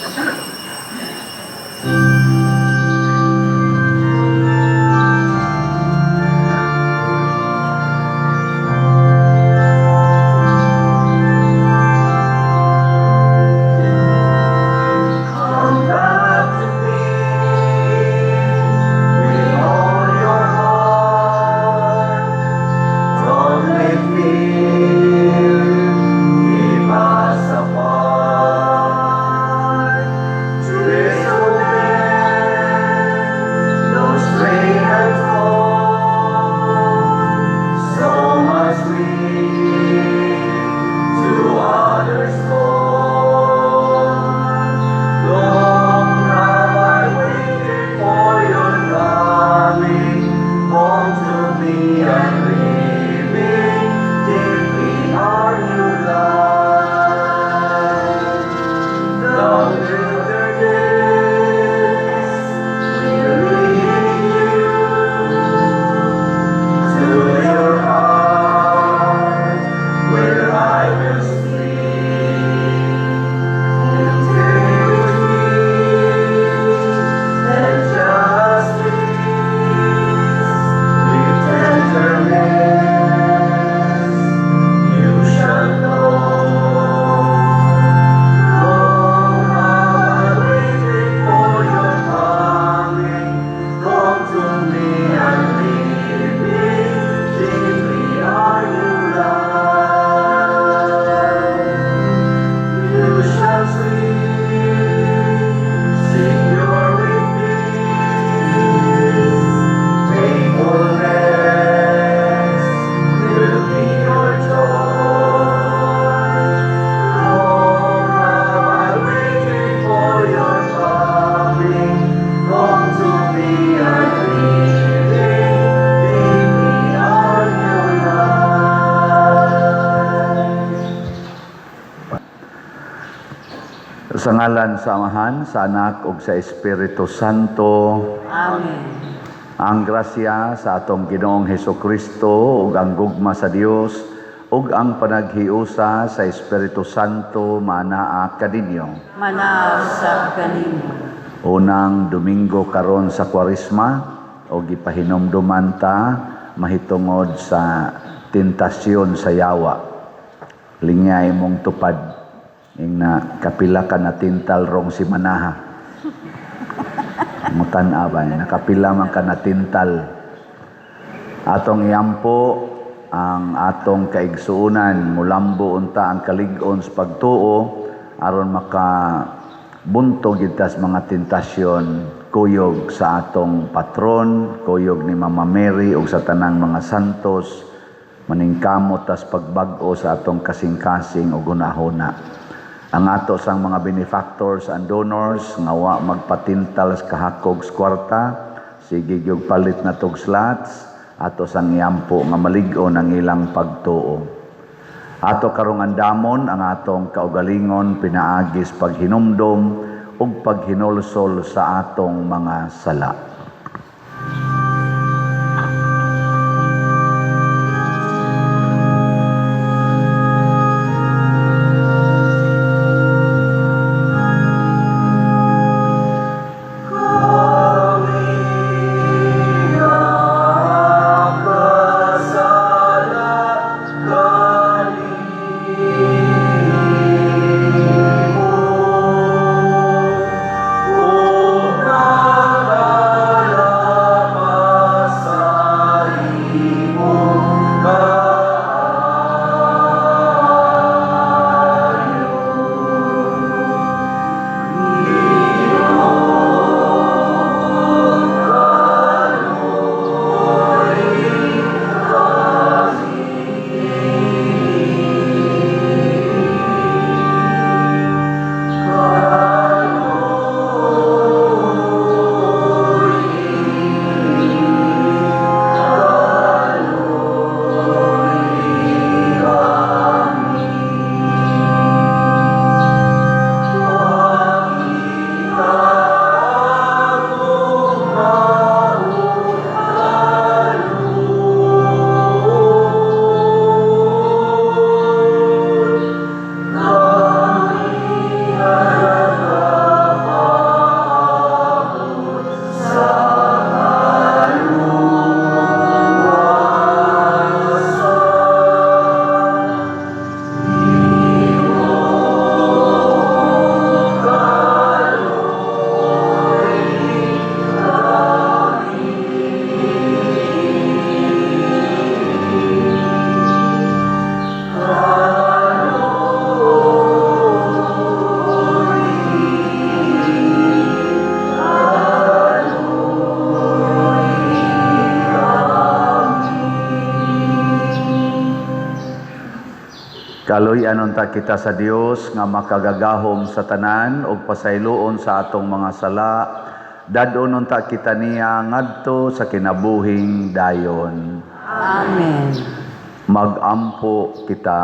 Come back to me with all your heart. Don't let fear keep us apart. Disobey those stray and fall. So must we to others call. Long have I waited for your coming, home to me and living, deeply are you loved. The wilderness will lead you to your heart, where I will sleep. You take with me and justice with tenderness you shall know. Long have I waited for your coming, home to me and living, deeply are you loved. You shall sleep, secure with peace. Faithfulness will be your joy. Long have I waited for your coming, home to me and living, deeply are you loved. Sa ngalan sa Amahan, sa Anak ug sa Espiritu Santo. Amen. Ang grasya sa atong Ginoong Hesus Kristo ug ang gugma sa Dios ug ang panaghiusa sa Espiritu Santo manaa kaninyo. Manaa usab kanimo. Unang Domingo karon sa Kwaresma o gipahinumduman ta mahitungod sa tentasyon sa yawa. Lingay mong tupad ing na kapila ka na tintal rong si manaha. Mutan-a ba niya? Nakapila man ka na tintal. Atong iampo ang atong kaigsuonan, mulambo unta ang kalig-on sa pagtuo aron maka buntog tas mga tentasyon, kuyog sa atong patron, kuyog ni Mama Mary ug sa tanang mga santos, maningkamot tas pagbag-o sa atong kasing-kasing ug hunahuna. Ang ato sang mga benefactors and donors nga wa magpatintal sa kahakog sa kwarta, sige gyud palit na tog slots, ato sang iampo nga malig-on ang ilang pagtuo. Ato karong andamon ang atong kaugalingon pinaagi sa paghinumdom ug paghinulsol sa atong mga sala. Kami nakasala kanimo ug Kaluy-an unta kita sa Dios nga makagagahom sa tanan ug pasayloon sa atong mga sala. Dad-on unta kita niya ngadto sa kinabuhing dayon. Amen. Magampo kita.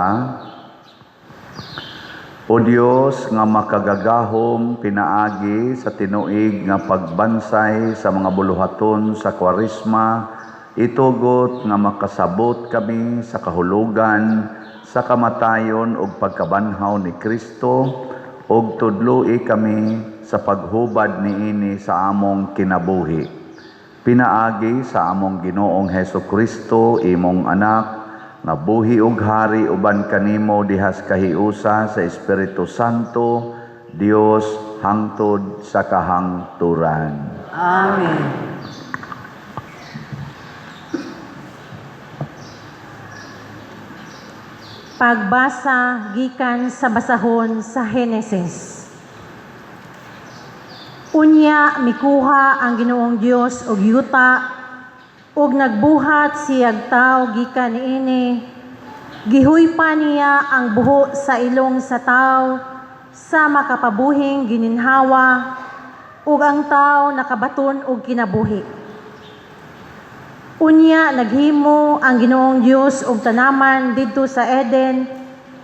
O Dios nga makagagahom, pinaagi sa tinuig nga pagbansay sa mga buluhaton sa Kwaresma, itugot nga makasabot kami sa kahulugan sa kamatayon ug pagkabanhaw ni Kristo ug tudloi kami sa paghubad niini sa among kinabuhi. Pinaagi sa among Ginoong Heso Kristo, imong anak, nga buhi ug hari uban kanimo dihas kahiusa sa Espiritu Santo, Dios hangtod sa kahangturan. Amen. Pagbasa gikan sa basahon sa Henesis. Unya mikuha ang Ginoong Dios og yuta ug nagbuhat siyag tawo gikan niini. Gihuypa niya ang buho sa ilong sa tawo sa makapabuhing gininhawa ug ang tawo nakabaton og kinabuhi. Unya naghimo ang Ginoong Dios og tanaman didto sa Eden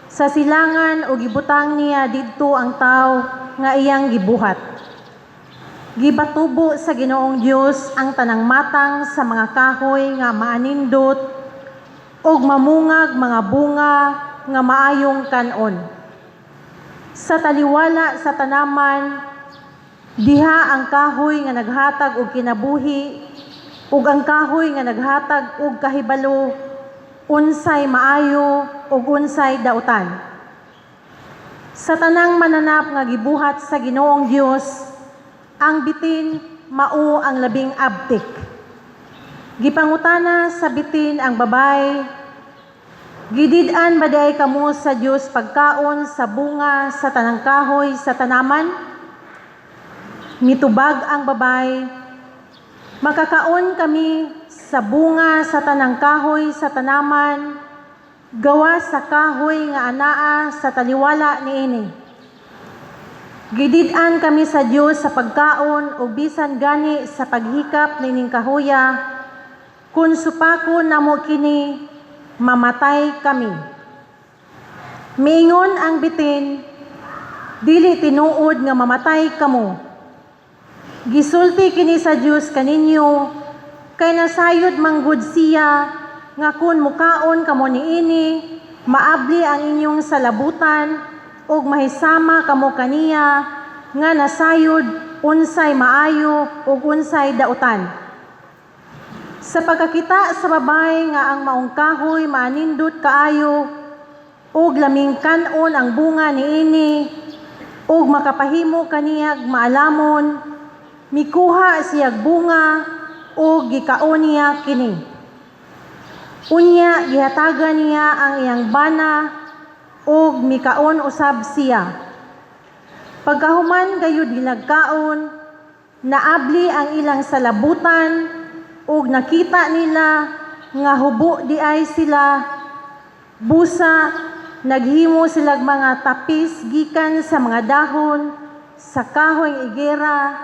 sa silangan ug gibutang niya didto ang tawo nga iyang gibuhat. Gipatubo sa Ginoong Dios ang tanang matang sa mga kahoy nga maanindot ug mamungag mga bunga nga maayong kan-on. Sa taliwala sa tanaman, diha ang kahoy nga naghatag og kinabuhi ug ang kahoy nga naghatag og kahibalo unsay maayo ug unsay dautan. Sa tanang mananap nga gibuhat sa Ginoong Dios, ang bitin mao ang labing abtik. Gipangutana sa bitin ang babay, "Gidid-an ba diay kamo sa Dios pagkaon sa bunga sa tanang kahoy sa tanaman?" Mitubag ang babay, "Makakaon kami sa bunga sa tanang kahoy sa tanaman, gawas sa kahoy nga anaa sa taliwala niini. Gidid-an kami sa Dios sa pagkaon o bisan gani sa paghikap nining kahoya, kun supakon namo kini, mamatay kami." Miingon ang bitin, "Dili tinuod nga mamatay kamo. Gisulti kini sa Dios kaninyo, kay nasayod manggod siya nga kun mukaon kamo niini, maabli ang inyong salabutan ug mahisama kamo kaniya nga nasayod unsay maayo ug unsay dautan." Sa pagkakita sa babay nga ang maong kahoy maanindot kaayo ug laming kan-on ang bunga niini ug makapahimo kaniyag maalamon, mikuha siyag bunga ug gikaon niya kini. Unya gihatagan niya ang iyang bana ug mikaon usab siya. Pagkahuman gayud ginagkaon, naabli ang ilang salabutan ug nakita nila nga hubo diay sila. Busa naghimo silag mga tapis gikan sa mga dahon sa kahoy igera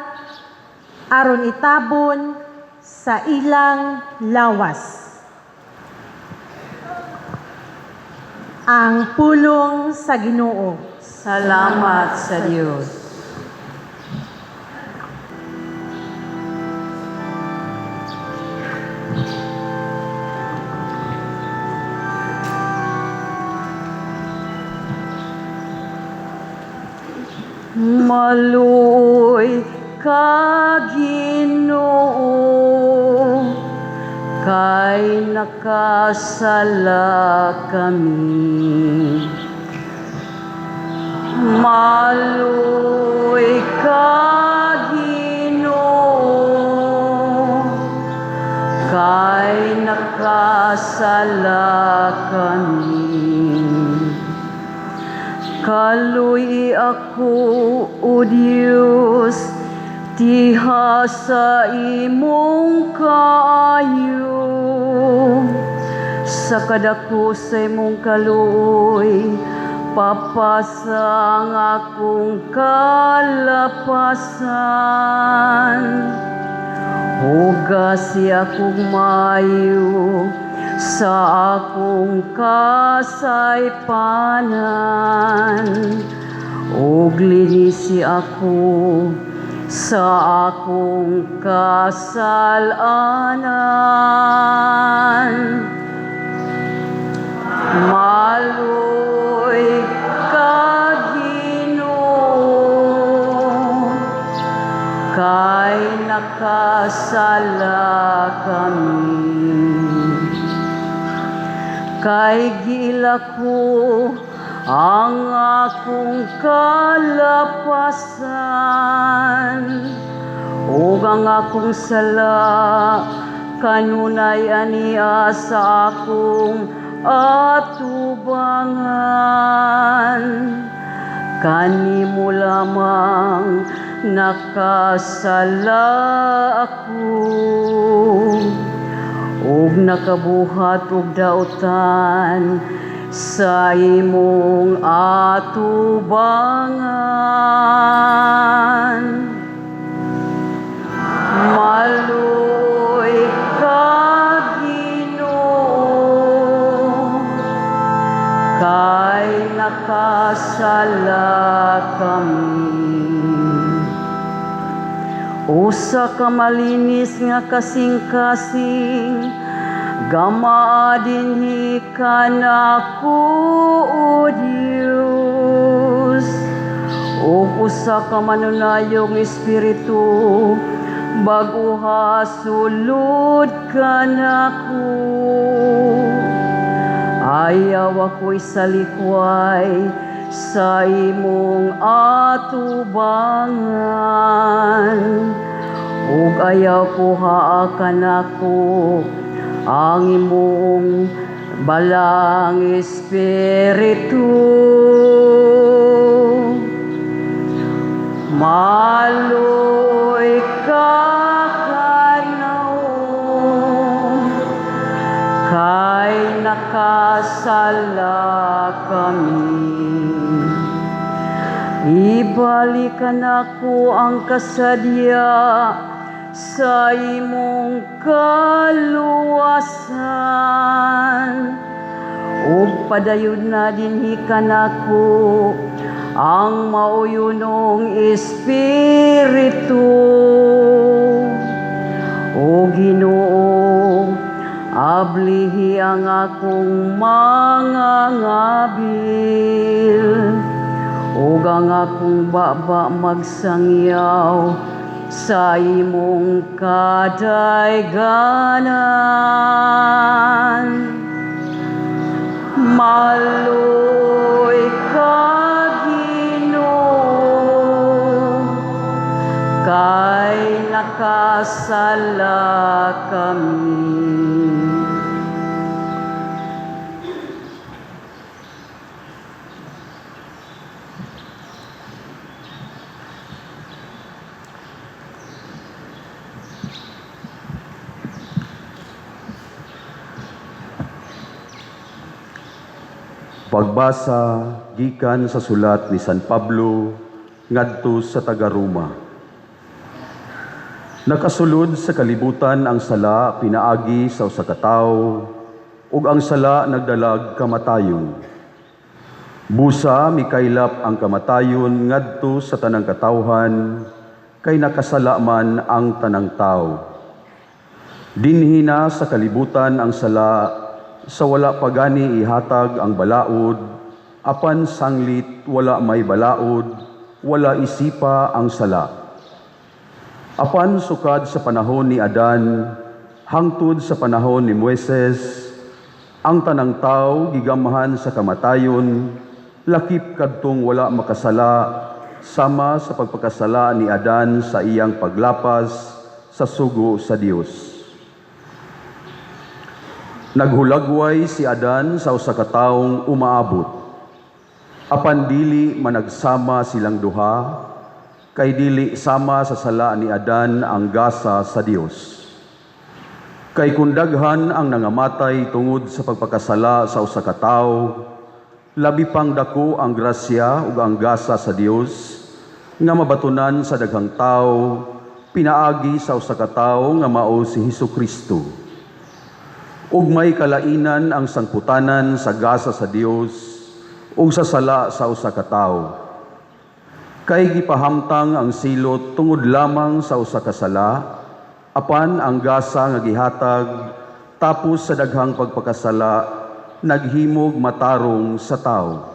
aron itabon sa ilang lawas. Ang pulong sa Ginoo. Salamat sa Dios. Maluoy ka, Ginoo, kay nakasala kami. Maluoy ka, Ginoo, kay nakasala kami. Kaluy ako, O Dios, diha sa imong kaayo. Sa kadako sa imong kaluoy, papasa ang akong kalapasan. Hugasi akong maayo sa akong kasaypanan ug linisi ako sa akong kasalanan. Maluoy ka, Ginoo, kay nakasala kami. Kay giila ko ang akong kalapasan ug ang akong sala kanunay ania sa akong atubangan. Kanimo lamang nakasala ako ug nakabuhat og dautan sa imong atubangan. Maluoy ka, Ginoo, kay nakasala kami. Usa ka malinis nga kasing-kasing, gamaa dinhi kanako, O Dios. Ug usa ka manunayong espiritu, bag-oha sulod kanako. Ayaw ako isalikway sa imong atubangan ug ayaw kuhaa kanako ang imong Balaang Espiritu. Maluoy ka kanaon, kay nakasala kami. Ibalik nako ang kasadya sa imong kaluwasan. Ug padayon na dinhi kanako ang mauyonong espiritu. O Ginoo, ablihi ang akong mga ngabil ug ang akong baba magsangyaw sa imong kadayganan. Maluoy ka, Ginoo, kay nakasala kami. Pagbasa gikan sa sulat ni San Pablo ngadto sa taga-Roma. Nakasulod sa kalibutan ang sala pinaagi sa usa ka tawo, ug ang sala nagdalag kamatayon. Busa mikaylap ang kamatayon ngadto sa tanang katawhan, kay nakasala man ang tanang tawo. Dinhi na sa kalibutan ang sala sa wala pa gani ihatag ang balaod, apan sanglit wala may balaod, wala isipa ang sala. Apan sukad sa panahon ni Adan, hangtod sa panahon ni Moises, ang tanang tawo gigamhan sa kamatayon, lakip kadtong wala makasala, sama sa pagpakasala ni Adan sa iyang paglapas sa sugo sa Dios. Naghulagway si Adan sa usa ka taong umaabot. Apan dili managsama silang duha, kay dili sama sa sala ni Adan ang gasa sa Dios. Kay kung daghan ang nangamatay tungod sa pagpakasala sa usa ka tawo, labi pang dako ang grasya ug ang gasa sa Dios nga mabatunan sa daghang tawo pinaagi sa usa ka tawo nga mao si Hesus Kristo. Ug may kalainan ang sangputanan sa gasa sa Dios ug sa sala sa usa ka tawo. Kay gipahamtang ang silot tungod lamang sa usa ka sala, apan ang gasa nga gihatag tapos sa daghang pagpakasala naghimog matarong sa tawo.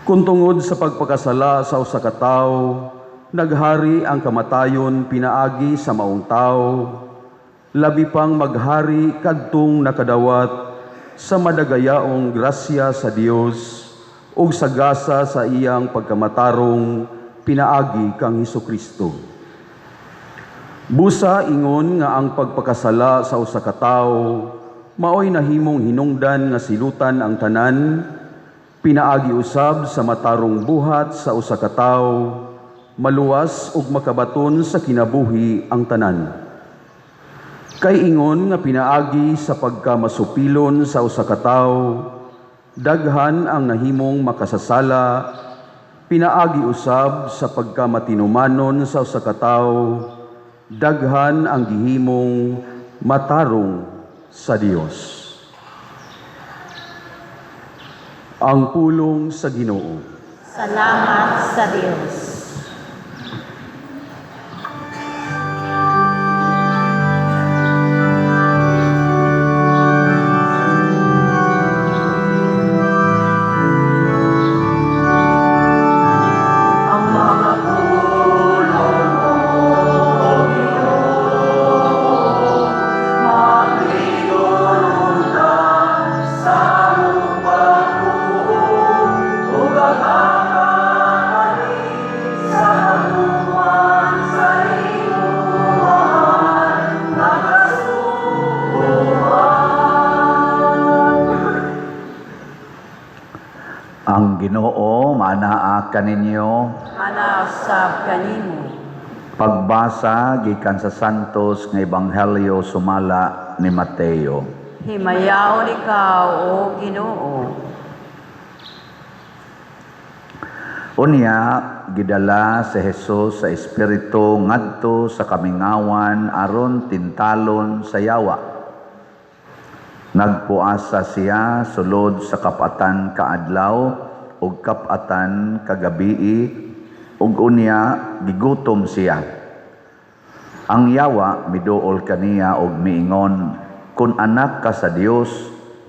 Kung tungod sa pagpakasala sa usa ka tawo, naghari ang kamatayon pinaagi sa maong tawo, labi pang maghari kadtong nakadawat sa madagayaong grasya sa Dios ug sa gasa sa iyang pagkamatarong pinaagi kang Hesus Kristo. Busa ingon nga ang pagpakasala sa usa ka tawo maoy nahimong hinungdan nga silutan ang tanan, pinaagi usab sa matarong buhat sa usa ka tawo maluwas ug makabaton sa kinabuhi ang tanan. Kay ingon nga pinaagi sa pagkamasupilon sa usa ka tawo, daghan ang nahimong makasasala, pinaagi usab sa pagkamatinumanon sa usa ka tawo, daghan ang gihimong matarong sa Dios. Ang pulong sa Ginoo. Salamat sa Dios. Ang mga pulong mo, Ginoo, matigurunta sa among pagtuo ug ang akani sa paghuman sa imong mahal nga kasuguan. Ang Ginoo maanaa kaninyo. Manasab kanimo. Pagbasa gikan sa Santos nga Ebanghelyo sumala ni Mateo. Himayaon ikaw, O Ginoo. Unya gidala si Jesus sa Espiritu ngadto sa kamingawan aron tintalon sa yawa. Nagpuasa siya sulod sa kapatan kaadlaw ug kapatan kagabii ug unya gigutom siya. Ang yawa miduol kaniya og miingon, "Kun anak ka sa Dios,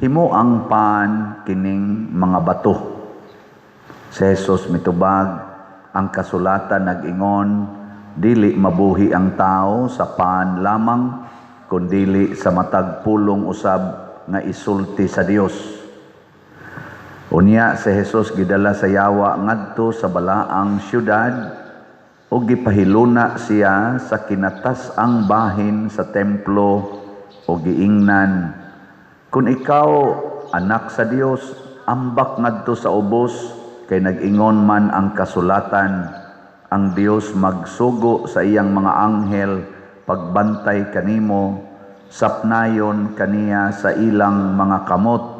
himo ang pan kining mga bato." Si Jesus mitubag, ang kasulatan nag-ingon, dili mabuhi ang tao sa pan lamang, kundili sa matag pulong usab nga isulti sa Dios. Unya si Jesus gidala sa yawa ngadto sa balaang syudad ug gipahiluna siya sa kinatas-ang bahin sa templo ug giingnan, "Kun ikaw anak sa Dios, ambak ngadto sa ubos, kay nag-ingon man ang kasulatan, ang Dios magsugo sa iyang mga anghel pagbantay kanimo, sapnayon kaniya sa ilang mga kamot,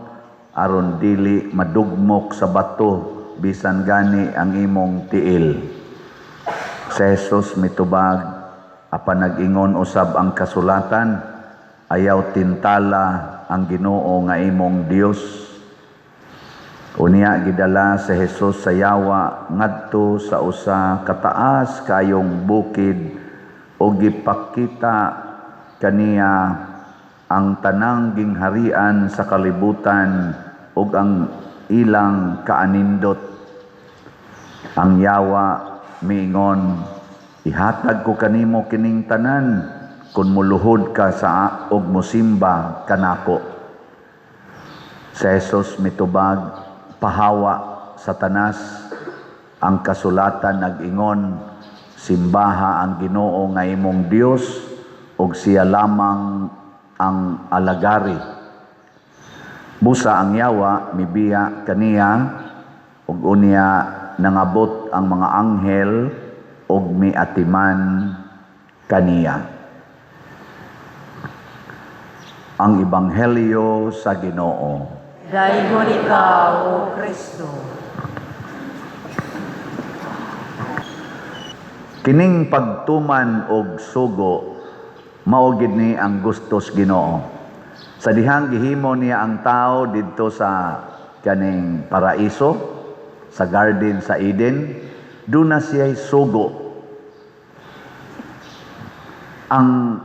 aron dili madugmok sa bato bisan gani ang imong tiil." Si Jesus mitubag, apan nag-ingon usab ang kasulatan, ayaw tintala ang Ginoo nga imong Dios. Unya gidala si Jesus sa yawa ngadto sa usa kataas kayong bukid ug gipakita kaniya ang tanang gingharian sa kalibutan ug ang ilang kaanindot. Ang yawa miingon, "Ihatag ko kanimo kining tanan kun muluhod ka sa ug mosimba kanako." Si Jesus mitubag, "Pahawa, Satanas, ang kasulatan nag-ingon, simbaha ang Ginoo nga imong Dios ug siya lamang ang alagari." Busa ang yawa mibiya kaniya ug unya nangabot ang mga anghel ug miatiman kaniya. Ang Ebanghelyo sa Ginoo. Daygon ikaw, O Kristo. Kining pagtuman og sugo mao gid ni ang gustos Ginoo. Sa dihang gihimo niya ang tao didto sa kaning paraiso, sa garden sa Eden, duna siya'y sugo. Ang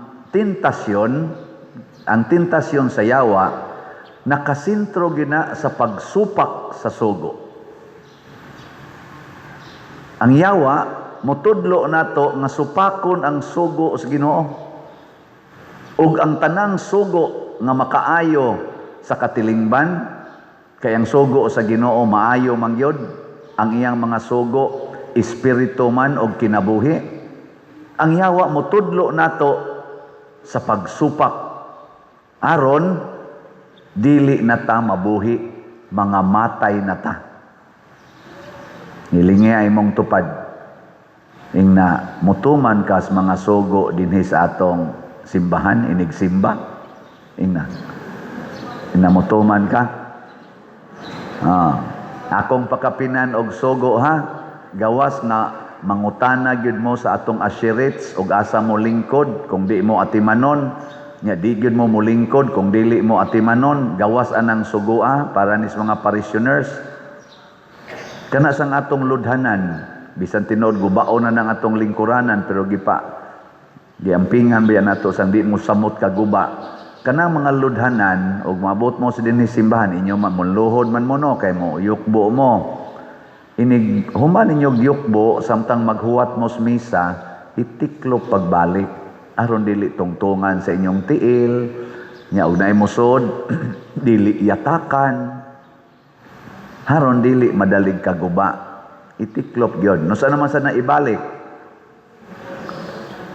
tentasyon sa yawa nakasentro gina sa pagsupak sa sugo. Ang yawa motudlo nato nga supakon ang sugo sa Ginoo. Ug ang tanang sugo nga makaayo sa katilingban, kay ang sugo sa Ginoo maayo man gyud, ang iyang mga sugo espiritu man og kinabuhi. Ang yawa motudlo nato sa pagsupak aron dili na ta mabuhi, mga matay na ta. Nilingi ay mong tupad. Ingna mutuman kas mga sugo dinhi sa atong simbahan, inigsimba. Ingna. Ingna mutuman ka. Akong pakapinan og sugo ha, gawas nga mangutana gyud mo sa atong asherits og asa mo lingkod kung di mo atimanon, nya di gyud mo molingkod kung dili mo atimanon, gawas anang sugoa para nis mga parishioners. Kana sang atong ludhanan, bisan tinuod gubaon na ng atong lingkuranan, pero giampingan biya nato sang di mo samot kaguba. Kanang mga ludhanan og maabot mo sa dinhi simbahan inyo man munluhod man mo no kay mo yukbo mo. Inig human ninyo gyukbo samtang maghuwat mo sa misa, itiklop pagbalik aron dili tungtungan sa inyong tiil, nya og naay musod dili yatakan, aron dili madalig kaguba. Itiklop gyud. No sa naman sa naibalik?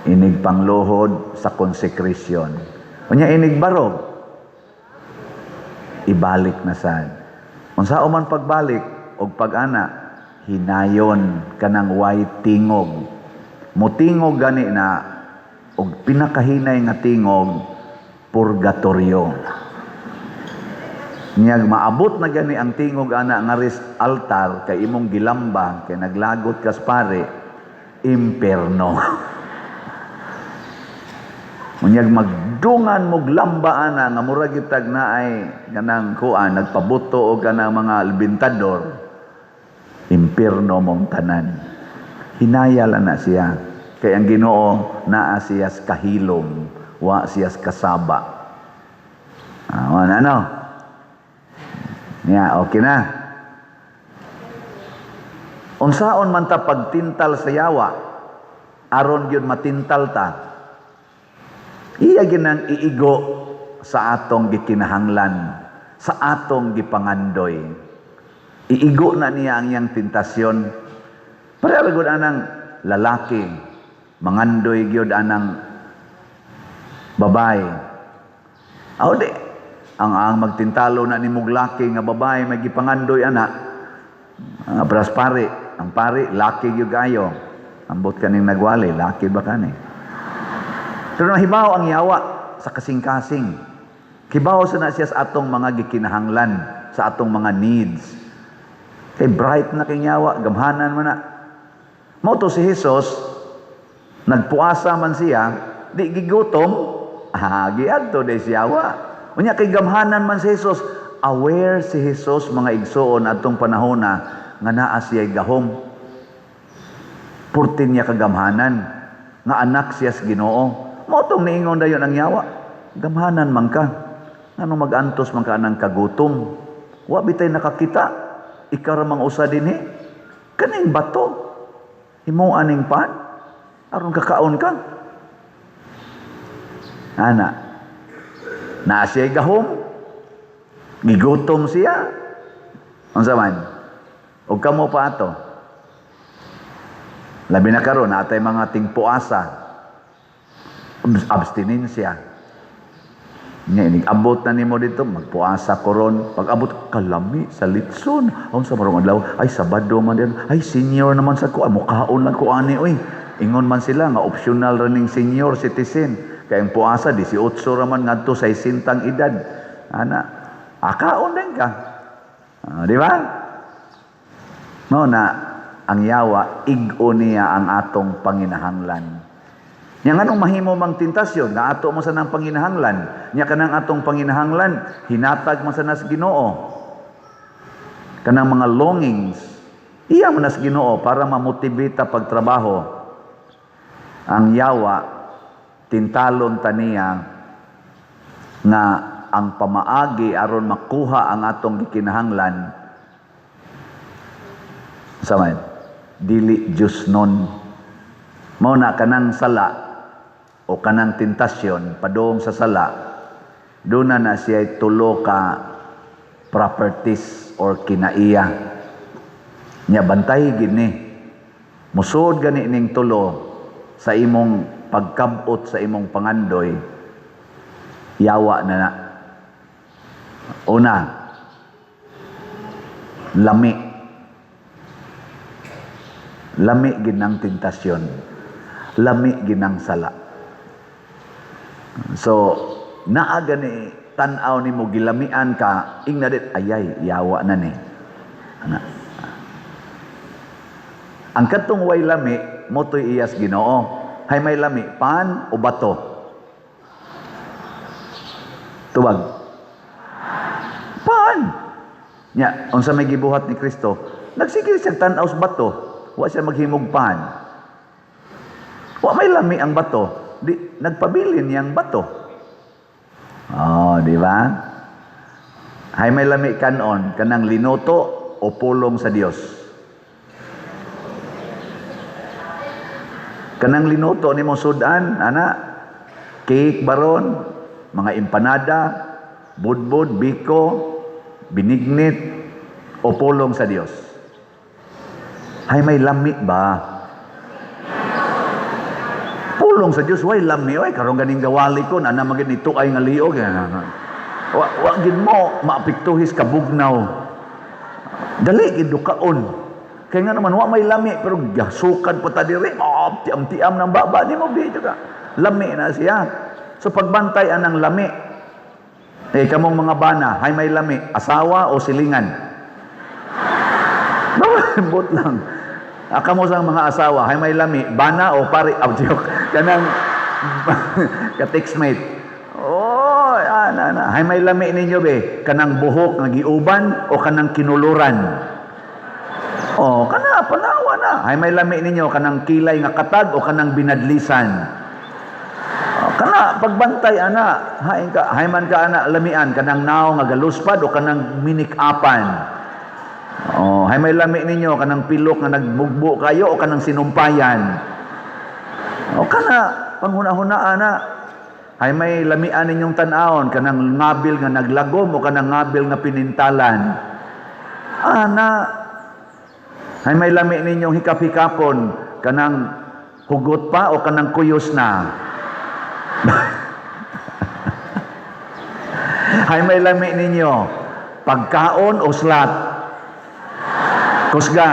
Inig pangluhod sa consecration. Unya inig barog, ibalik na sad. Unsa man pagbalik og pag-ana, hinayon kanang way tingog. Mutingog gani na og pinakahinay nga tingog, purgatorio. Niyag maabot na gani ang tingog ana nga ris altar kay imong gilamba kay naglagot kas pare, imperno. Unyag magdungan mog lamba ana nga murag gitag naay kanang kuan nagpabuto og kanang mga albintador, impierno mong tanan. Hinaya lang na siya. Kay ang Ginoo naa siyas kahilom, wa siyas kasaba. Ano? Niya, okay na. Unsaon man ta pagtintal sa yawa, aron gyud matintal ta. Iya ginang iigo sa atong gikinahanglan, sa atong gipangandoy. Iigo na niya ang iyang tentasyon. Pareho gud anang lalaki, mangandoy gyud anang babae. Aw di, ang magtintalo na nimog laki nga babae may gipangandoy ana. Pras pare, ang pare laki gyud kayo. Ambot kaning nagwali, laki ba kani? Pero nahibaw ang yawa sa kasing-kasing. Kibaw sa na siya sa atong mga gikinahanglan, sa atong mga needs. Kay bright na kay yawa, gamhanan man na. Mao to si Jesus, nagpuasa man siya, di gigutom, giadto di siya yawa. Unya kay gamhanan man si Jesus, aware si Jesus mga igsoon atong panahona nga naa siya gahom. Purti niya kagamhanan, nga anak siya sa Ginoo. Mao tong niingon dayon ang yawa, gamhanan man ka. Ngano mag-antos man ka anang kagutom? Wa bitay nakakita, ikaw ra mang usa dinhi. Kaning bato, himo aning pan, aron kakaon ka. Ana, naa siya gahom, gigutom siya. Unsa man? Og kamo pa ato. Labi na karon natay mga tingpuasa, abstinensya. Nya inig abot na nimo dito, magpuasa ko ron. Pag abot kalami sa litson. Unsa marong adlaw? Ay Sabado man din. Ay senior naman sa ko. Ay, mukaon lang ko ani oy. Ingon man sila nga optional ra ning senior citizen. Kay ang puasa 18 raman ngadto sa 60 edad. Ana, akaon din ka. Ah, di ba? Mao na ang yawa ig-o niya ang atong panginahanglan. Nya nganong mahimo mang tentasyon nga ato mo sa nang panginahanglan, nya kanang atong panginahanglan hinatag man sa nas Ginoo. Kanang mga longings, iya man nas Ginoo para mamotivate ta pagtrabaho. Ang yawa tintalon ta niya nga ang pamaagi aron makuha ang atong gikinahanglan sa man dili Diyos nun. Mao na kanang sala o kanang tentasyon padung sa sala, doon na na siya tulo ka properties or kinaiya. Nya bantay gini. Musuod gani ning tulo sa imong pagkabot sa imong pangandoy, yawa na na. Una, lami. Lami ginang tentasyon. Lami ginang sala. So, naa gani tan-aw nimo gilamian ka, ingna dit ayay yawa na ni. Ana. Ang katong way lami, motoy iyas Ginoo. Hay may lami, pan o bato? Tubag. Pan. Nya, unsa may gibuhat ni Kristo? Nagsige siya tan-aw sa bato. Wa siya maghimog pan. Wa may lami ang bato. Di, nagpabilin niyang bato. Oh, di ba? Hay may lami kanon, kanang linuto o pulong sa Dios. Kanang linuto nimo sudan, ana, cake baron, mga empanada, budbud, biko, binignit, o pulong sa Dios. Hay may lami ba? Pulong sa Dios, way lami oy, karon ganing gawali ko, ana magid nito ay nga liog. Wa, wa gid mo maapektuhis kabugnaw. Dali gid dukaon. Kaya nga naman wa may lami pero gasukad pa ta diri. Oh, tiam-tiam ng baba nimo dito ka. Lami na siya. So pagbantay anang lami. Eh kamong mga bana, hay may lami, asawa o silingan? Bot lang. Kamo sa mga asawa, hay may lami, bana o pare, oh, joke. Kanang ka-textmate. Oh, ana na. Hay may lami ninyo be, kanang buhok nga giuban o kanang kinuluran? Oh, kana panawa na. Hay may lami ninyo kanang kilay nga katag o kanang binadlisan? Oh, kana pagbantay ana, hain ka, hay man ka ana lamian kanang naong nga galuspad o kanang minikapan? Oh, hay may lami ninyo kanang pilok nga nagmugbo kayo o kanang sinumpayan? O kana panghuna-huna ana. Hay may lamian ninyong tan-awon kanang ngabil nga naglagom o kanang ngabil nga pinintalan? Ana. Hay may lami ninyong hikap-hikapon kanang hugot pa o kanang kuyos na? Hay may lami ninyo pagkaon o slat? Kusga.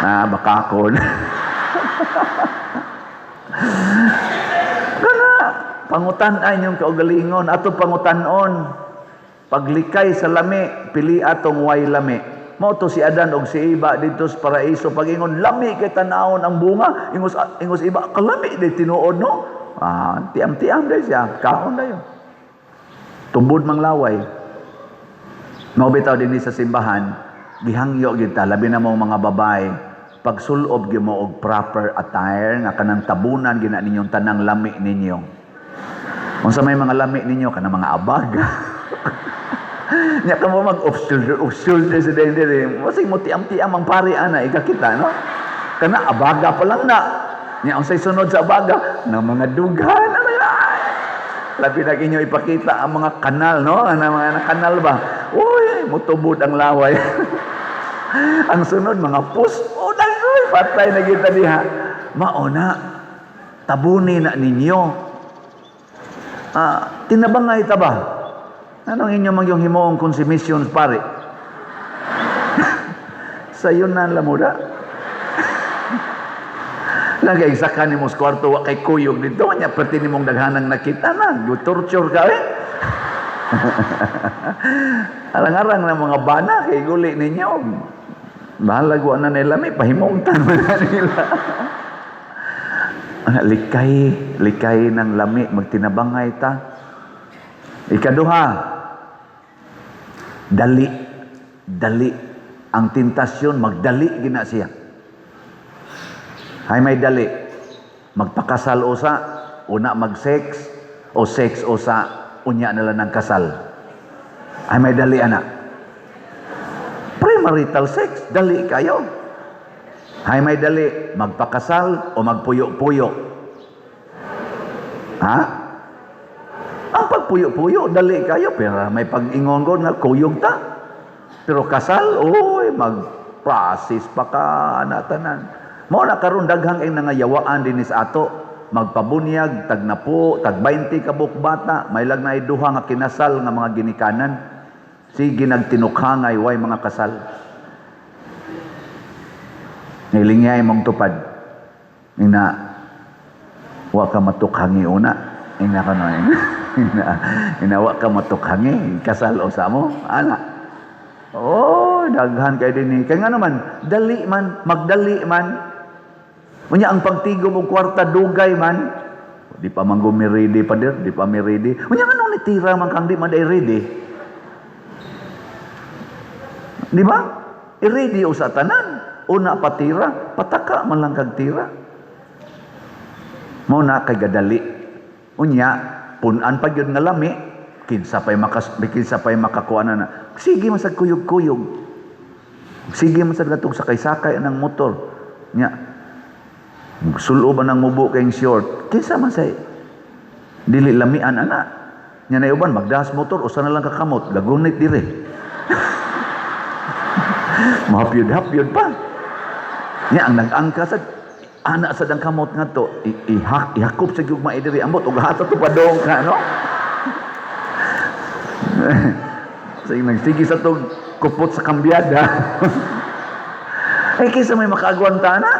Na bakakon. Kana pangutan-ay inyong kaugalingon ato pangutan-on. Paglikay sa lami, pili atong way lami. Mao to si Adan og si Eva didto sa paraiso pag-ingon lami kay tan-awon ang bunga, ingos ingos iba kalami di tinuod no. Ah, tiam-tiam day siya, kaon dayon. Tubod mang laway. Mao bitaw dinhi sa simbahan, gihangyo gyud ta labi na mong mga babae pagsulob gyud mo og proper attire nga kanang tabunan gyud na ninyong tanang lami ninyo. Unsa may mga lami ninyo kanang mga abag. Nya ka mo mag off shoulder sa dahil diri. Masig mo tiam-tiam ang pari ana ikakita no. Kana abaga pa lang na. Nya unsay sunod sa abaga na mga dughan ano ay. Labi na inyo ipakita ang mga kanal no, ana mga kanal ba. Uy, mutubod ang laway. Ang sunod mga pus, oh, uy, patay na kita diha. Mao na tabuni na ninyo. Ah, tinabangay ta ba? Anong inyo mang yung himuong konsumisyon pare? Sayon na lamuda. Nagaigsa nimo sa kwarto, wa kay kuyog dito, nya perti nimong daghanang nakita na, torture ka eh. Arang-arang na mga bana kay guli ninyo. Bahalag wa na nila may pahimungtan man na nila. Ana, likay, likay ng lami, magtinabangay ta. Ikaduha, dali, dali. Ang tentasyon, magdali gina siya. Hay may dali, magpakasal usa, una mag-sex, o sex usa, unya nila ng kasal. Ay may dali, ana. Premarital sex, dali kayo. Hay may dali, magpakasal o magpuyo-puyo. Ha? Ang pagpuyo-puyo, dali kayo, pero may pag-ingon nga kuyog ta. Pero kasal, oy, mag-process pa ka, ana tanan. Mao na karon daghang ing nangayawaan dinhi sa ato, magpabunyag tag napo, tag 20 ka buok bata, may lag na duha nga kinasal nga mga ginikanan. Sige nagtinukhangay way mga kasal. Nilingay mong tupad. Ina wa ka matukhangi una. Ina ka no. Ina wa ka matukhangi kasal usa mo ana. Oh, daghan kay dinhi. Kay nga naman, dali man, magdali man. Unya ang pagtigom og kwarta dugay man. Di pa man gumi ready pa dir, di pa mi ready. Unya nganong nitira man kang di man day ready? Di ba? I-ready usa tanan. Una patira, pataka man lang kag tira. Mao na kay gadali. Unya, pun-an pa gyud nga lami, kinsa pay makakuha na na. Sige man sad kuyog-kuyog. Sige man sad katong sakay-sakay ng motor. Nya, sulo ba nang mubo kayong short? Kinsa man say dili lamian ana. Nya na uban magdas motor usa na lang kakamot, gagunit dire. Mahapyod-hapyod pa. Nya ang nag-angka sa ana sa dang kamot nga to, ihakop sa gugma diri ambot ug hata to padong ka no. Sige nagsige sa tog kupot sa kambyada. Ay kaysa may makaagwanta na.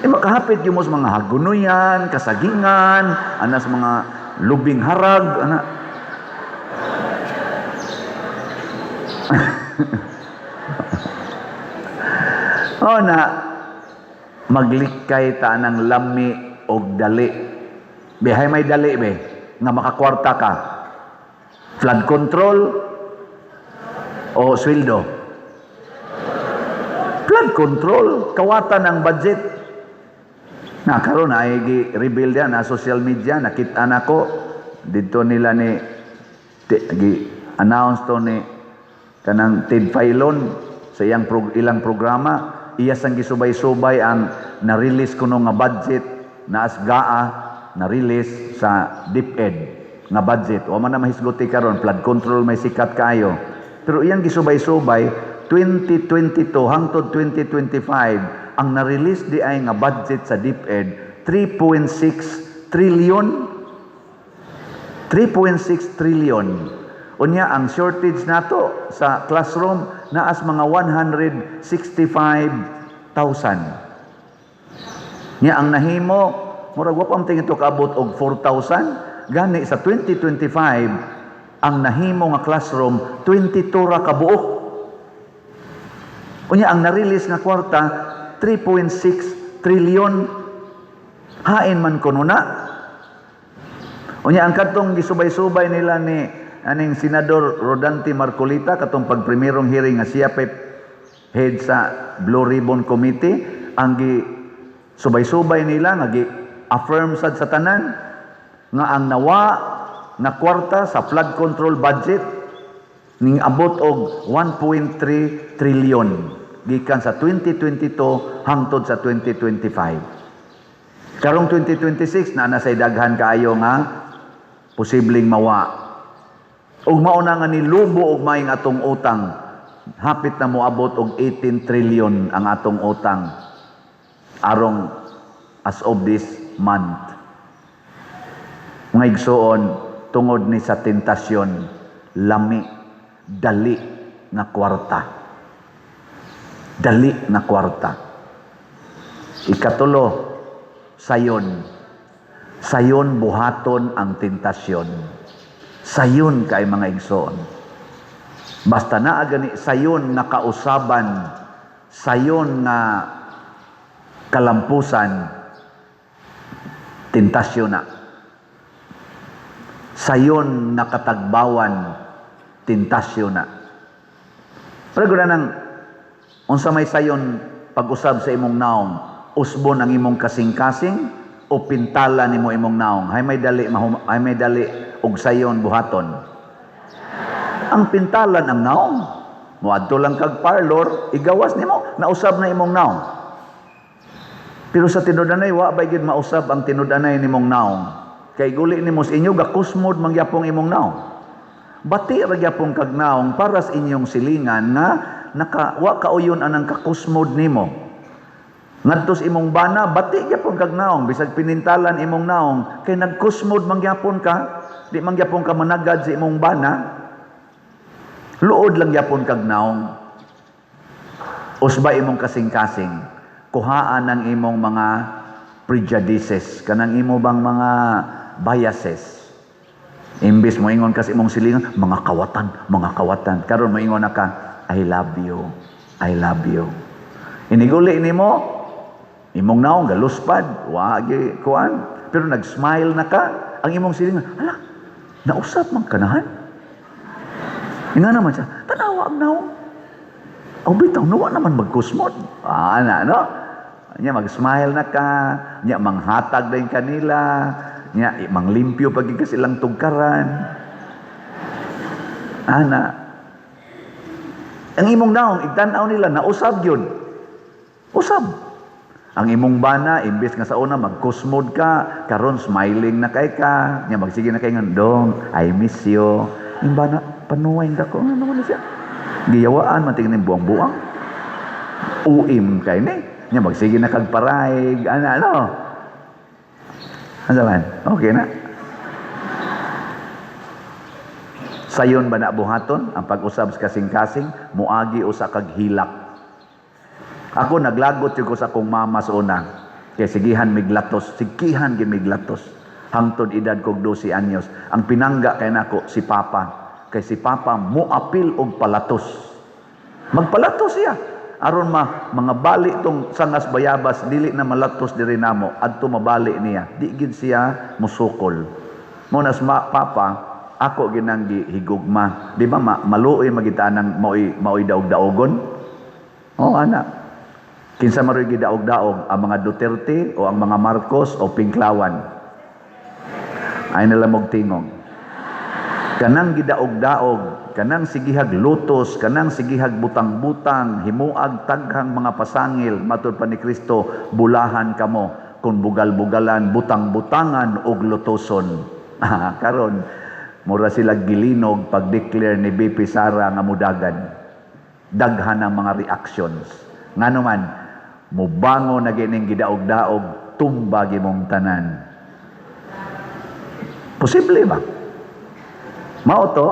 Eh makahapit yung mo sa mga hagunoyan, kasagingan, anas mga lubing harag, ana. O na, maglikay ta ng lami og dali. Bihay may dali be, nga makakwarta ka. Flood control o sweldo? Flood control, kawatan ang budget. Na karon ay gi-reveal yan na social media, nakita nako didto nila ni gi-announce to ni kanang Ted Failon sa iyang ilang programa, iya sang gisubay-subay ang na-release kuno nga budget na asgaa na-release sa DepEd nga budget. Wa man na mahisguti karon, flood control may sikat kaayo. Pero iyang gisubay-subay 2022 hangtod 2025 ang na-release di ay nga budget sa DepEd 3.6 trillion. 3.6 trillion. Unya ang shortage nato sa classroom naas mga 165,000. Nya ang nahimo murag wa pa man tingin to kaabot og 4,000. Gani sa 2025 ang nahimo nga classroom 22 ra ka buok. Unya ang na-release nga kwarta 3.6 trillion. Hain man kuno na. Unya ang kadtong gisubay-subay nila ni aning Senador Rodante Marcolita katong pagprimerong hearing nga siya pay head sa Blue Ribbon Committee, ang gi subay-subay nila nga gi-affirm sad sa tanan nga ang nawa na kwarta sa flood control budget ning abot og 1.3 trillion gikan sa 2022 hangtod sa 2025. Karong 2026 naa na say daghan kaayo nga posibleng mawa. Ug mao na nga nilubo og maayong atong utang, hapit na moabot og 18 trillion ang atong utang arong as of this month. Mga igsuon, tungod ni sa tentasyon, lami, dali nga kwarta. Dali nga kwarta. Ikatulo, sayon. Sayon buhaton ang tentasyon. Sayon kay, mga igsoon. Basta naa gani sayon nga kausaban, sayon nga kalampusan, tentasyon na. Sayon nga katagbawan, tentasyon na. Pero guna nang unsa may sayon pag-usab sa imong naong, usbon ang imong kasing-kasing o pintala nimo imong naong? Hay may dali hay may dali og sayon buhaton. Ang pintalan ang naong. Moadto lang kag parlor, igawas nimo, nausab na imong naong. Pero sa tinud-anay, wa ba gyud mausab ang tinud-anay nimong naong? Kay guli nimo sa inyo, gakusmod mangyapong imong naong. Bati ra gyapon kag naong para sa inyong silingan nga naka wa kauyon anang kakusmod nimo. Ngadto sa imong bana, bati gyapon kag naong bisag pinintalan imong naong kay nagkusmod mangyapon ka, di mangyapon ka managad sa imong bana. Luod lang gyapon kag naong. Usba imong kasing-kasing, kuhaan ang imong mga prejudices, kanang imo bang mga biases. Imbis mo ingon ka sa imong silingan, "Mga kawatan, mga kawatan." Karon mo ingon na ka, "I love you, I love you." Iniguli nimo, imong naong galuspad, wa gyud kuan, pero nag-smile na ka, ang imong silingan, "Hala, nausap man kanahan." Nga naman siya, tanawa ang naong. Aw bitaw, nawa naman magkusmod. Ah, ana, no? Nya mag-smile na ka, nya manghatag din kanila, nya manglimpyo pag ka silang tugkaran. Ana. Ang imong naong, igtan-aw nila, nausab yun. Usab. Ang imong bana, imbes nga sa una magkusmod ka, karon smiling na kay ka, nya magsige na kay nga, "Dong, I miss you." Yung bana, panuway ka ko, ano naman na siya? Giyawaan, man tingnan buang-buang. Uim kay ni. Nya magsige na kag paraig, ana, ano? Ano man? Okay na? Sayon ba na buhaton ang pag-usab sa kasing-kasing, muagi usa kag hilak. Ako naglagot jud ko sa akong mama sa una. Kay sigihan miglatos, sigihan gyud miglatos. Hangtod edad kog 12 anyos. Ang pinangga kay nako si Papa. Kay si Papa moapil og palatos. Magpalatos siya. Aron ma mga bali tong sangas bayabas dili na malatos diri namo adto mabali niya. Di gid siya musukol. Mo nas ma, Papa, ako ginang gihigugma. Di ba maluoy magita nang maoy maoy daog-daogon? Oh, ana. Kinsa maroy gidaog-daog, ang mga Duterte o ang mga Marcos o Pinklawan? Ay nila mog tingog. Kanang gidaog-daog, kanang sigihag lutos, kanang sigihag butang-butang, himuag taghang mga pasangil, matud pa ni Kristo, bulahan kamo kung bugal-bugalan, butang-butangan og lutoson. Karon mura sila gilinog pag-declare ni BP Sara nga mudagan. Daghan ang mga reactions. Ngano man, mubango na gining gidaog-daog, tumba gimong tanan. Posible ba? Mao to,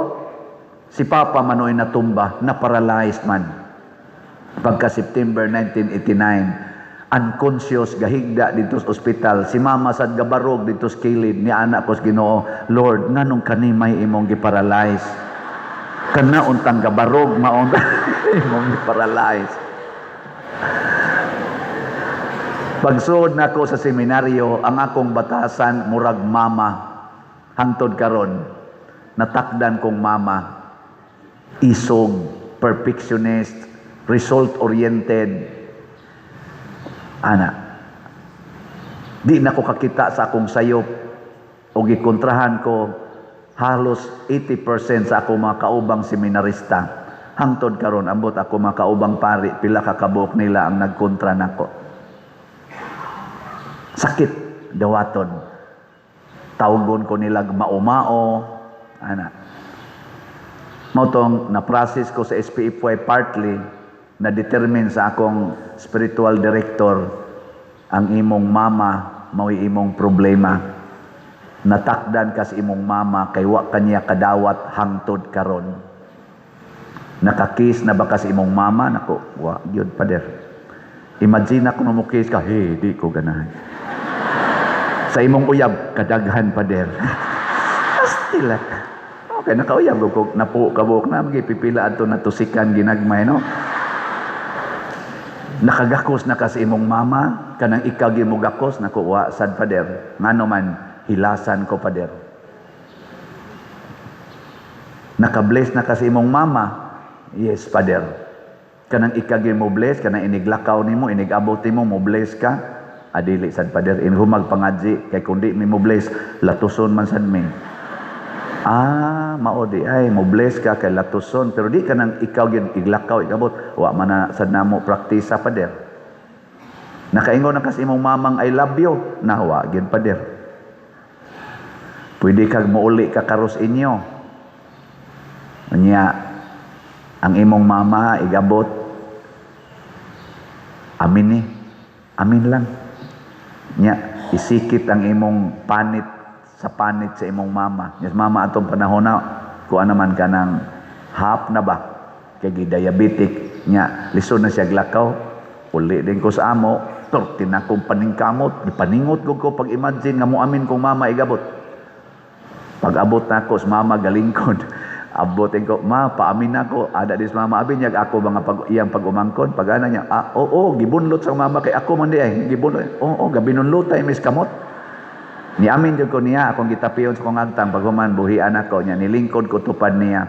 si Papa manoy natumba, na paralyzed man. Pagka September 1989, unconscious, gahigda dito sa ospital. Si Mama sad gabarog dito sa kilid ni anak ko sa Ginoo, "Lord, nganong kanimay imong giparalyze? Kana untang gabarog maong imong giparalyze." Pagsuod nako sa seminaryo, ang akong batasan murag mama. Hangtod karon, natakdan kong mama, isog, perfectionist, result-oriented. Ana, di na ko kakita sa akong sayop o gikontrahan ko halos 80% sa akong mga kaubang seminarista. Hangtod karon, ambot ako mga kaubang pari, pila ka kabuok nila ang nagkontra nako. Sakit dawaton. Tawgon ko nila maumao, ana. Mao tong na-process ko sa SPFY partly na determine sa akong spiritual director, ang imong mama mao'y imong problema. Natakdan ka sa imong mama kay wa kaniya kadawat hangtod karon. Nakakiss na ba ka sa imong mama? Nako, wa gyud, pader. Imagine ako mo kiss ka, "Hey, di ko ganahan." Sa imong uyab, "Kadaghan, pader." Astila. Okay, nakauyab ko napo kabuok na pipila adto natusikan ginagmay, no. Nakagakos na ka sa imong mama, kanang ikaw mo gakos, "Naku, wa sad, pader." "Ngano man?" "Hilasan ko, pader." Nakabless na ka sa imong mama? "Yes, pader." Kanang ikaw mo bless, kanang iniglakaw nimo, inigabot nimo, mo bless ka? "Adili sad, pader. Inhumag pangadji, kay kundi mi mo bless, latuson man sad mi." "Ah, mao di ay, mo bless ka kay latuson, pero di ka nang ikaw gyud iglakaw, igabot." "Wa man na sad namo praktisa, pader." Nakaingon na ka sa imong mamang "I love you"? "Nawa gyud, pader." Pwede kag muuli ka karos inyo. Unya, ang imong mama igabot, "Amin ni, amin lang." Nya, isikit ang imong panit sa panit sa imong mama. Yes, mama atong panahon na, kuha naman ka ng half na ba? Kay gi-diabetic. Nya, lisod na siya glakaw. Uli din ko sa amo, torti na akong paningkamot. Gipaningot ko ko pag imagine nga mo amin kong mama igabot. Pag abot na ako sa mama galingkod. Abot ko, "Ma, paamin ako." Ada dis mama, abi niya ako mga pag iyang pag-umangkon. Pag ana niya, "Ah, oo," gibunlot sa mama kay ako man di ay. Gibunlot. "Oo, gabinunlotay mis kamot." Niamin jud ko niya, akong gitapion sa kong agtang, pag human buhian ako niya, nilingkod ko tupad niya.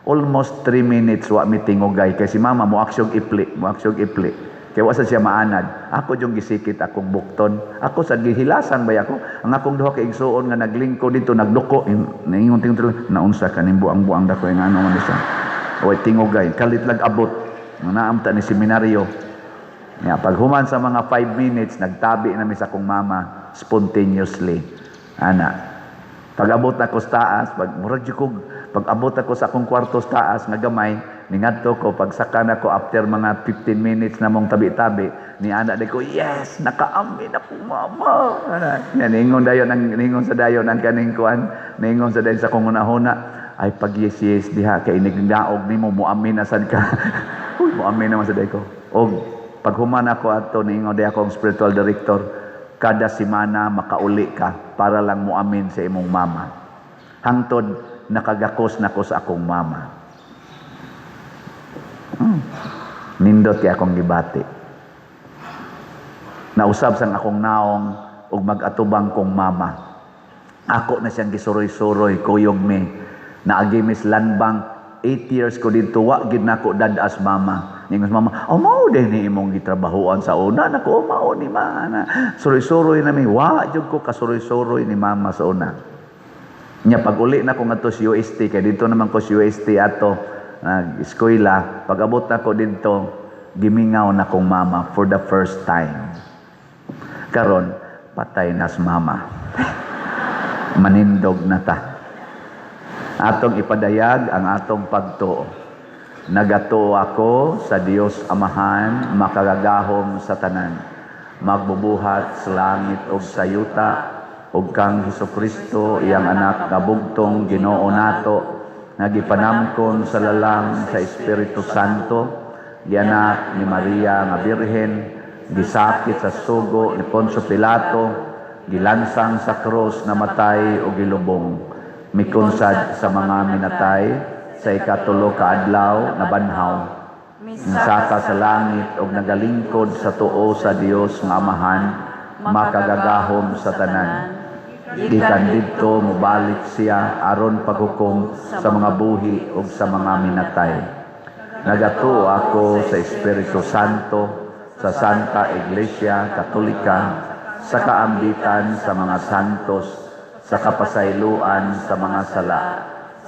Almost 3 minutes wa mi tingugay kay si mama mo aksyog ipli, mo aksyog ipli. Kay wa sa siya maanad. Ako jung gisikit akong bukton. Ako sa gihilasan bay ako. Ang akong duha ka igsuon nga naglingkod dito nagduko, naingon tingog, "Naunsa kaning buang-buang dako nga ano man siya." Way tingugay, kalit lag abot. Naamta ni seminaryo. Ya, pag human sa mga 5 minutes, nagtabi na mi sa akong mama spontaneously. Ana. Pag abot ako sa taas, pag murag jud ko, pag abot ako sa akong kwarto sa taas nga gamay, ningadto ko, pagsaka na ko after mga 15 minutes na mong tabi-tabi, ni ana di ko, "Yes, nakaamin ako, mama." Ana, yan, ningon dayon ang ningon sa dayon ang kaning kuan, ningon sa dayon sa akong hunahuna, "Ay pag yes yes diha kay inigdaog nimo muamin na sad ka." Uy, muamin naman sa day ko. Og pag human ako ato, niingon di akong spiritual director, "Kada semana makauli ka para lang muamin sa imong mama." Hangtod nakagakos na ko sa akong mama. Nindot kay akong gibati. Nausab sang akong naong ug mag-atubang kong mama. Ako na siyang gisuroy-suroy, kuyog mi. Naagi mis Land Bank, 8 years ko dito, wa gid nako dad-as mama. Ningon mama, "Oh, mao din ni imong gitrabahoan sa una." "Nako, mao ni ma." Suroy-suroy na mi, wa jud ko kasuroy-suroy ni mama sa una. Nya pag uli na ko ngadto sa UST, kay dito naman ko sa UST ato nag-eskwela, pag abot na ko dito, gimingaw na kong mama for the first time. Karon patay na sa mama. Manindog na ta. Atong ipadayag ang atong pagtuo. Nagatuo ako sa Dios Amahan, makagagahom sa tanan, magbubuhat sa langit ug sa yuta, ug kang Hesukristo, iyang anak nga bugtong Ginoo nato, nga gipanamkon sa lalang sa Espiritu Santo, gianak ni Maria nga Birhen, gisakit sa sugo ni Poncio Pilato, gilansang sa krus, namatay o gilubong, mikunsad sa mga minatay, sa ikatulo ka adlaw nabanhaw, misaka sa langit og nagalingkod sa tuo sa Dios nga Amahan, makagagahom sa tanan. Gikan didto mobalik siya aron paghukom sa mga buhi ug sa mga minatay. Nagatuo ako sa Espiritu Santo, sa Santa Iglesia Katolika, sa kaambitan sa mga santos, sa kapasayloan sa mga sala,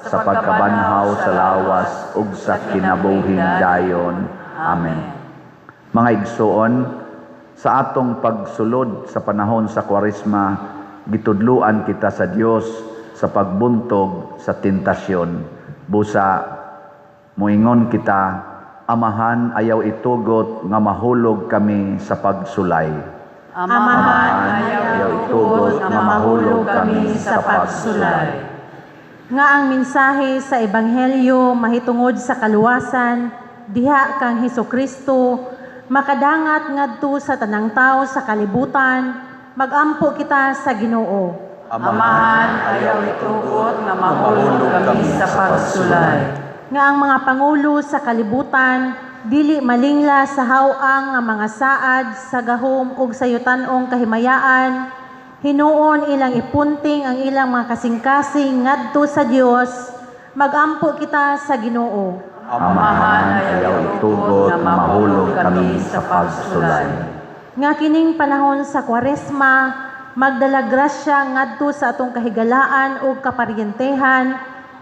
sa pagkabanhaw sa lawas ug sa kinabuhing dayon. Amen. Mga igsoon, sa atong pagsulod sa panahon sa Kwaresma, gitudluan kita sa Dios sa pagbuntog sa tentasyon. Busa moingon kita, "Amahan, ayaw itugot nga mahulog kami sa pagsulay." Amahan, ayaw itugot nga mahulog kami sa pagsulay. Nga ang mensahe sa Ebanghelyo mahitungod sa kaluwasan diha kang Hesukristo. makadangat ngadto sa tanang tawo sa kalibutan, magampo kita sa Ginoo. Amahan, ayaw itugot nga mahulog kami sa pagsulay. Nga ang mga pangulo sa kalibutan dili malingla sa haw-ang nga mga saad sa gahom ug sa yutan-ong kahimayaan, hinuon ilang ipunting ang ilang mga kasing-kasing ngadto sa Dios, magampo kita sa Ginoo. Amahan, ayaw itugot nga mahulog kami sa pagsulay. Nga kining panahon sa Kwaresma magdala grasya ngadto sa atong kahigalaan ug kaparyentehan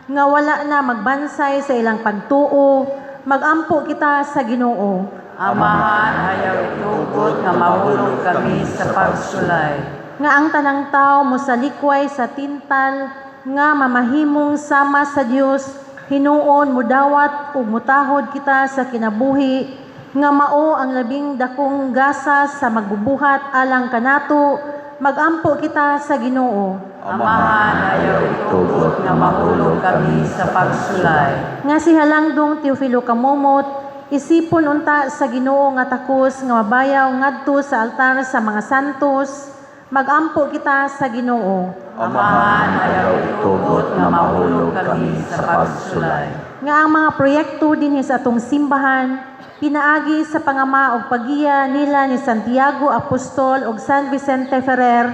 nga wala na magbansay sa ilang pagtuo, magampo kita sa Ginoo. Amahan, ayaw itugot nga mahulog kami sa pagsulay. Nga ang tanang tao mosalikway sa tintal nga mamahimong sama sa Dios, hinuon mudawat ug mutahod kita sa kinabuhi nga mao ang labing dakong gasa sa magbubuhat alang kanato, magampo kita sa Ginoo. Amahan, ayaw itugot nga mahulog kami sa pagsulay. Nga si Halangdong Teofilo Kamomot isipon unta sa Ginoo nga takos nga mabayaw ngadto sa altar sa mga santos, magampo kita sa Ginoo. Amahan, ayaw itugot nga mahulog kami sa pagsulay. Nga ang mga proyekto dinhi sa atong simbahan pinaagi sa pangama og pagiya nila ni Santiago Apostol ug San Vicente Ferrer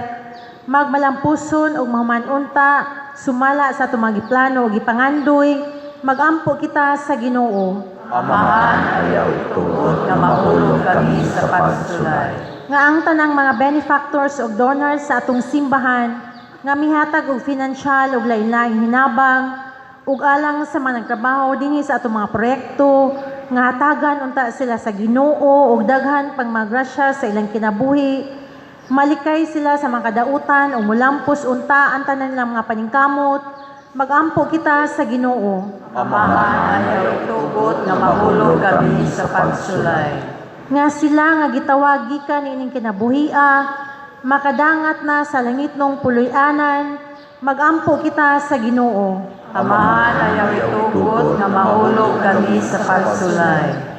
magmalampuson ug mahuman-unta sumala sa atong mga giplano ug gipangandoy, magampo kita sa Ginoo. Amahan, Ayaw itugot nga mahulog kami sa pagsulay. Nga ang tanang mga benefactors ug donors sa atong simbahan nga mihatag og financial ug lain-laing hinabang ug alang sa mga nagtrabaho dinhi sa atong mga proyekto nga hatagan unta sila sa Ginoo ug daghan pang mga grasya sa ilang kinabuhi, malikay sila sa mga kadautan ug mulampos unta ang tanan nilang mga paningkamot, magampo kita sa Ginoo. Amahan, ayaw itugot nga mahulog kami sa pagsulay. Nga sila nga gitawag gikan niining kinabuhia makadangat na sa langitnong puloy-anan, magampo kita sa Ginoo. Amahan, ayaw itugot nga mahulog kami sa pagsulay.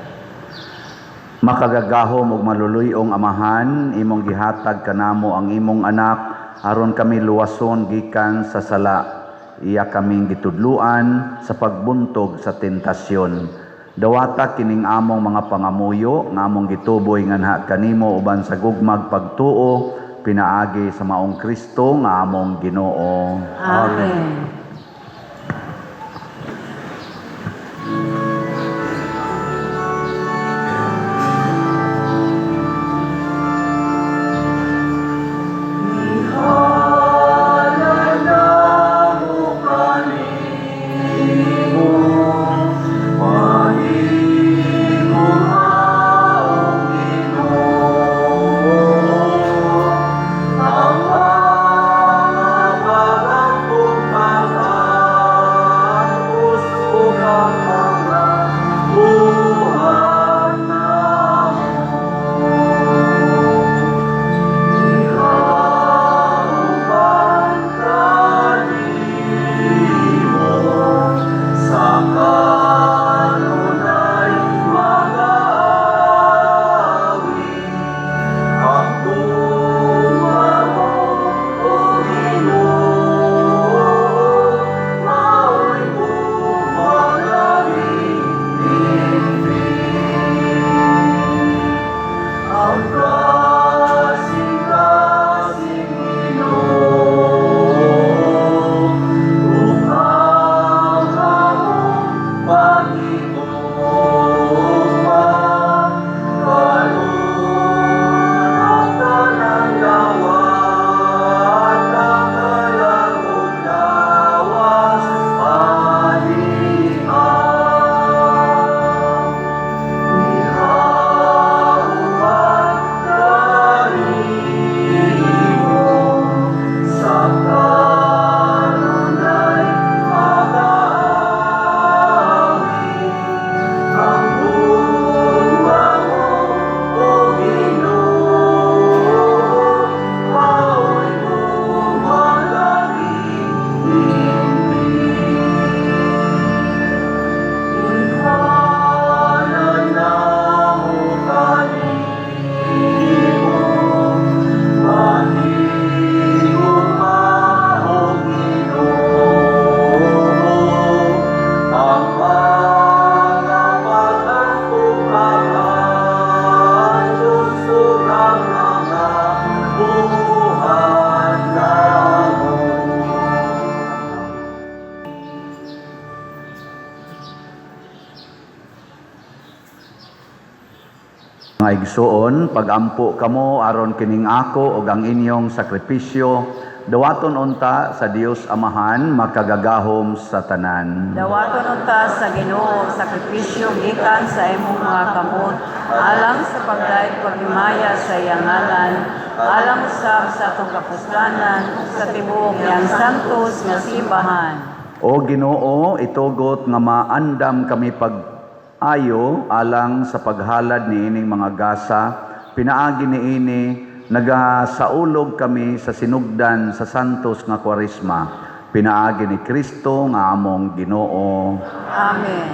Makagagahom ug maluluy-ong Amahan, imong gihatag kanamo ang imong anak aron kami luwason gikan sa sala. Iya kaming gitudluan sa pagbuntog sa tentasyon. Dawata kining among mga pangamuyo nga among gituboy nganha kanimo uban sa gugmag pagtuo pinaagi sa maong Kristo nga among Ginoo. Amen. Ang mga pag-ampong. Mga igsuon, pagampo kamo aron kining ako ug ang inyong sakripisyo dawaton unta sa Dios Amahan makagagahom sa tanan. Dawaton unta sa Ginoo ang sakripisyo gikan sa imong mga kamot alang sa pagdayeg paghimaya sa iyang ngalan, alang usab sa atong kapuslanan ug sa tibuok niyang santos nga simbahan. O Ginoo, itugot nga maandam kami pag-ayo alang sa paghalad niining mga gasa, pinaagi niini nagasaulog kami sa sinugdan sa santos nga Kwaresma, pinaagi ni Kristo nga among Ginoo. Amen.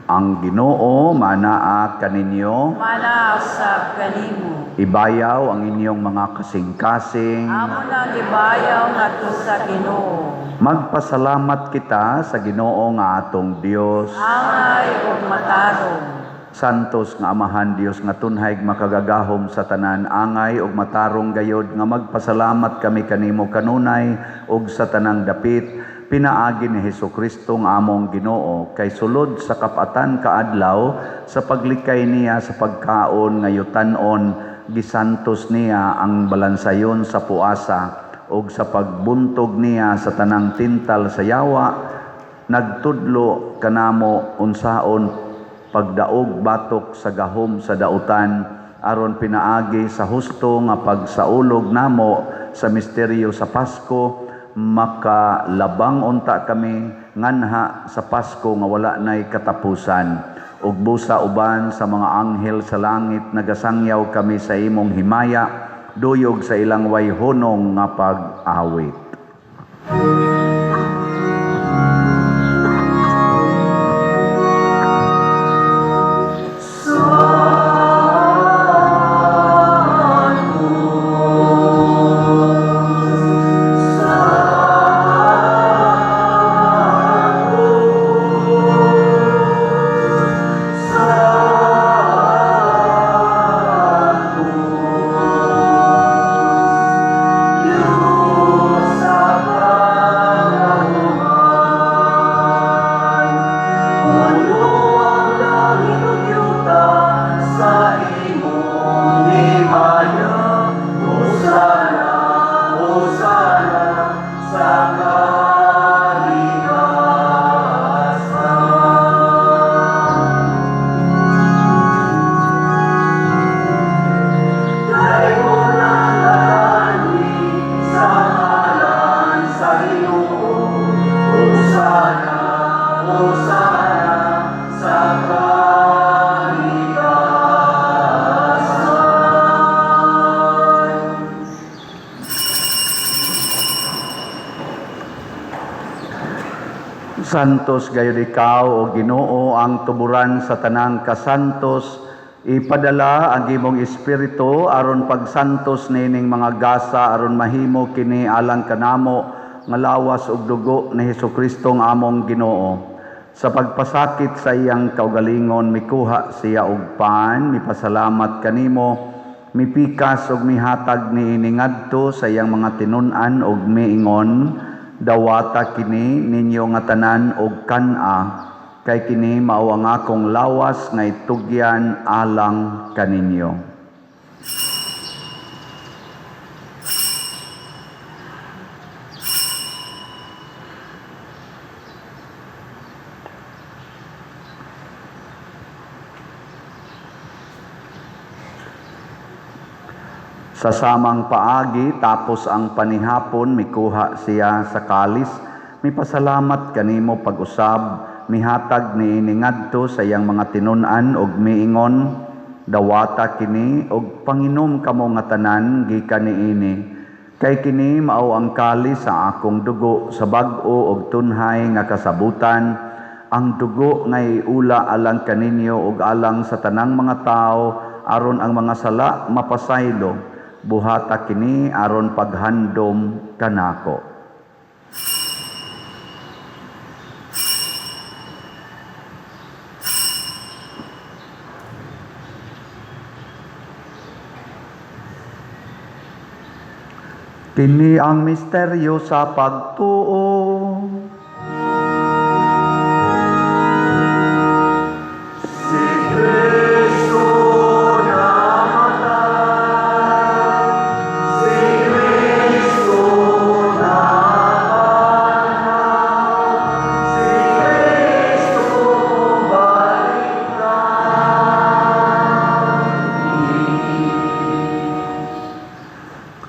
Ang Ginoo manaa kaninyo. Mana usab kanimo. Ibayaw ang inyong mga kasing-kasing. Amo na gibayaw ngadto sa Ginoo. Magpasalamat kita sa Ginoo nga atong Dios. Angay ug matarong. Santos nga Amahan Dios nga tunhay makagagahom sa tanan, angay ug matarong gayod nga magpasalamat kami kanimo kanunay ug sa tanang dapit pinaagi ni Hesukristo nga among Ginoo, kay sulod sa kapatan kaadlaw sa paglikay niya sa pagkaon nga yutan-on, gisantos niya ang balansayon sa puasa, ug sa pagbuntog niya sa tanang tintal sa yawa nagtudlo kanamo unsaon pagdaog batok sa gahom sa dautan, aron pinaagi sa husto nga pagsaulog namo sa misteryo sa Pasko makalabang unta kami nganha sa Pasko nga wala nay katapusan. Ug busa uban sa mga anghel sa langit nagasangyaw kami sa imong himaya, duyog sa ilang wayhunong nga pag-awit. Puno ang langit ug yuta sa imong himaya. Hosana, Hosana sa kalikasan. Daygon ang lalani sa ngalan sa Ginoo. Hosana, Hosana sa kalikasan. Santos gayud ikaw, o Ginoo, ang tuburan sa tanang kasantos. Ipadala ang imong espiritu aron pagsantos niining mga gasa, aron mahimo kini alang kanamo nga lawas ug dugo ni Hesukristo nga among Ginoo. Sa pagpasakit sa iyang kaugalingon, mikuha siya og pan, mipasalamat kanimo, mipikas ug mihatag niini ngadto sa iyang mga tinun-an ug miingon, "Dawata kini ninyo nga tanan og kan-a, kay kini mao ang akong lawas nga itugyan alang kaninyo." Sa samang paagi, tapos ang panihapon, mikuha siya sa kalis, mipasalamat kanimo pag-usab, mihatag niini ngadto sa iyang mga tinun-an ug miingon, "Dawata kini ug panginom kamo nga tanan gikan niini, kay kini mao ang kalis sa akong dugo sa bag-o ug tunhay nga kasabutan, ang dugo nga iula alang kaninyo ug alang sa tanang mga tawo aron ang mga sala mapasaylo. Buhata kini aron paghandom kanako." Kini ang misteryo sa pagtuo. Si Kristo na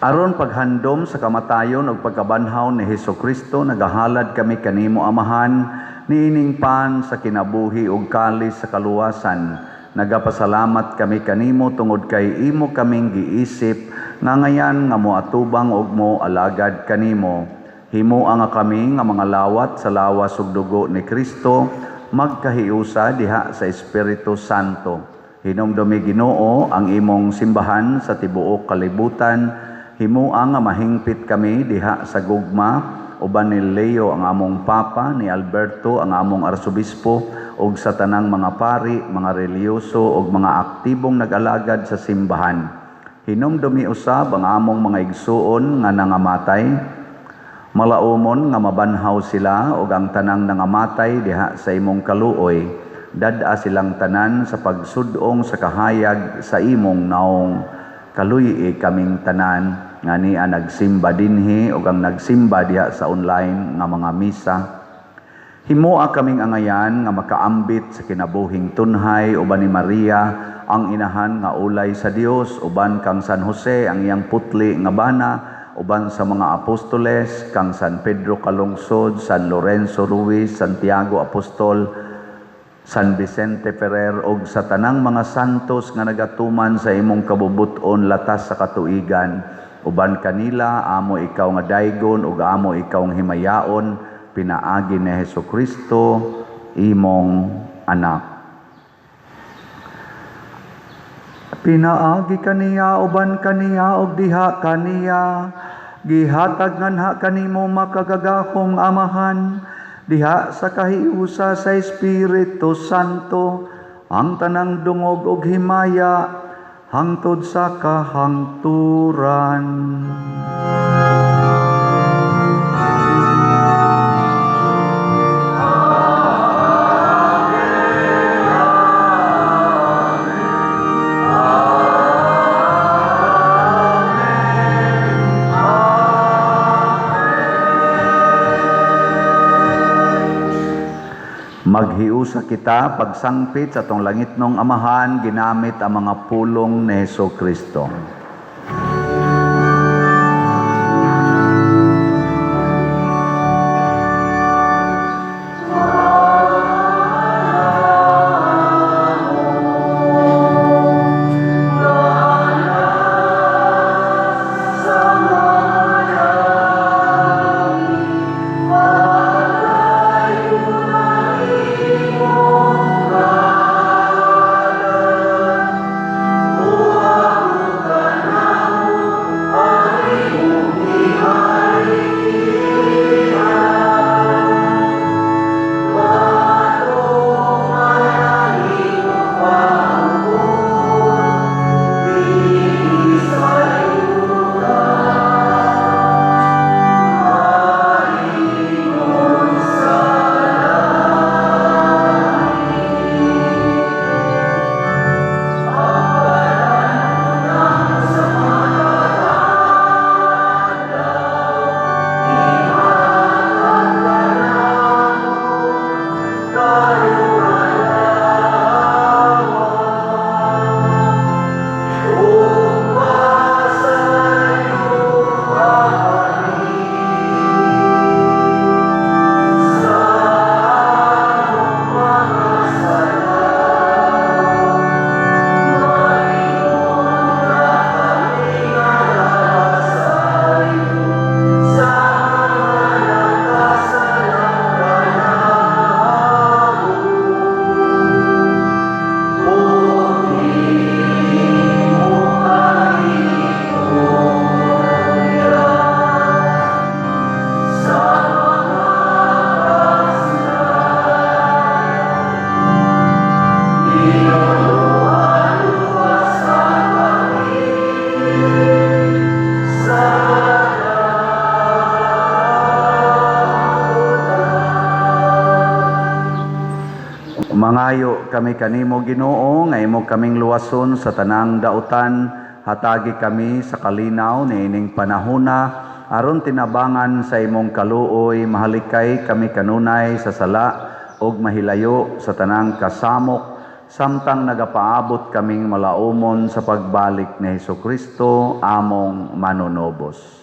Aron paghandom sa kamatayon ug pagkabanhaw ni Hesus Kristo, nagahalad kami kanimo, Amahan, niining pan sa kinabuhi ug kalis sa kaluwasan. Nagapasalamat kami kanimo tungod kay imo kaming giisip nga ngayan nga moatubang ug mo alagad kanimo. Himoa nga kami nga mga lawat sa lawas ug dugo ni Kristo magkahiusa diha sa Espiritu Santo. Hinumdumi, Ginoo, ang imong simbahan sa tibuok kalibutan. Himoa nga mahingpit kami diha sa gugma uban ni Leo ang among Papa, ni Alberto ang among Arsobispo, ug sa tanang mga pari, mga relihiyoso ug mga aktibong nag-alagad sa simbahan. Hinumdumi usab ang among mga igsuon nga nangamatay. Malaumon nga mabanhaw sila ug ang tanang nangamatay diha sa imong kaluoy. Dad-a silang tanan sa pagsud-ong sa kahayag sa imong naong. Kaluy-i kaming tanan nga nia nagsimba dinhi ug ang nagsimba diha sa online nga mga misa. Himoa kaming angayan nga makaambit sa kinabuhing tunhay uban ni Maria ang inahan nga ulay sa Dios, uban kang San Jose ang iyang putli nga bana, uban sa mga apostoles, kang San Pedro Calungsod, San Lorenzo Ruiz, Santiago Apostol, San Vicente Ferrer ug sa tanang mga santos nga nagatuman sa imong kabubut-on latas sa katuigan. Uban kanila amo ikaw nga daygon ug amo ikaw nga himayaon pinaagi ni Hesus Kristo, imong anak. Pinaagi kaniya, uban kaniya ug diha kaniya, gihatag nganha kanimo, makagagahom Amahan, diha sa kahiusa sa Espiritu Santo, ang tanang dungog ug himaya hangtod sa kahangturan. Maghiusa kita pagsangpit sa atong langitnong Amahan ginamit ang mga pulong ni Hesus Kristo. Mangayo kami kanimo, Ginoo, nga imo kaming luwason sa tanang dautan. Hatagi kami sa kalinaw niining panahona aron tinabangan sa imong kaluoy mahalikay kami kanunay sa sala ug mahilayo sa tanang kasamok. samtang nagapaabot kaming malaumon sa pagbalik ni Hesukristo among manunobos.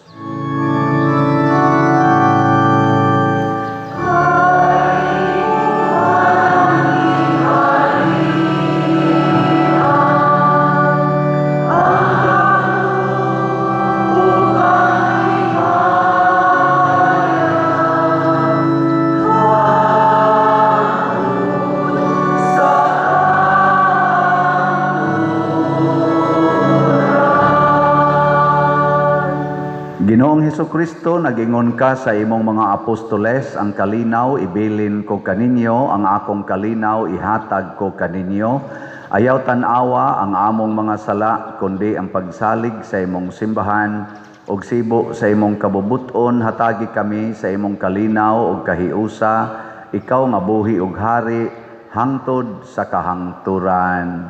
Ginoong Hesukristo, nagingon ka sa imong mga apostoles, "Ang kalinaw ibilin ko kaninyo, ang akong kalinaw ihatag ko kaninyo. Ayaw tan-awa ang among mga sala, kundi ang pagsalig sa imong simbahan, ug sibo sa imong kabubuton, hatagi kami sa imong kalinaw ug kahiusa, ikaw nga buhi ug hari hangtod sa kahangturan."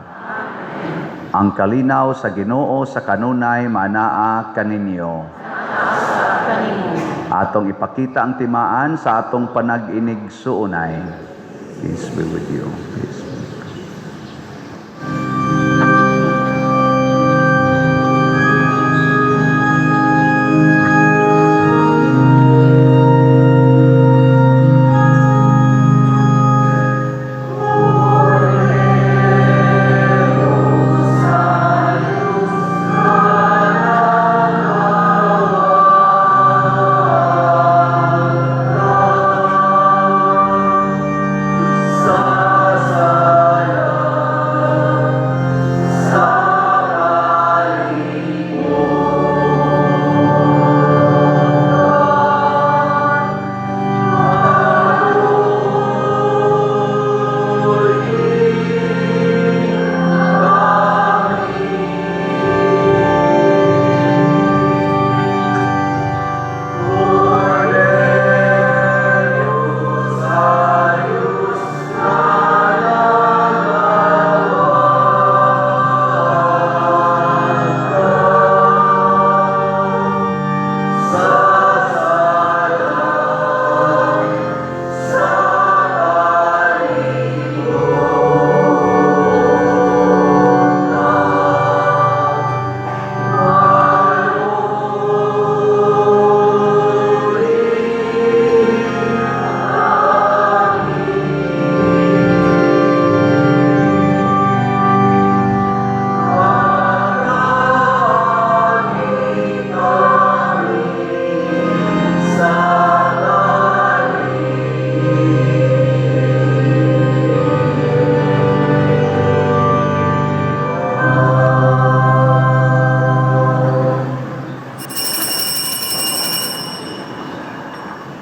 Ang kalinaw sa Ginoo sa kanunay maanaa kaninyo. Atong ipakita ang timaan sa atong panag-inigsuonay. Peace be with you. Peace be with you.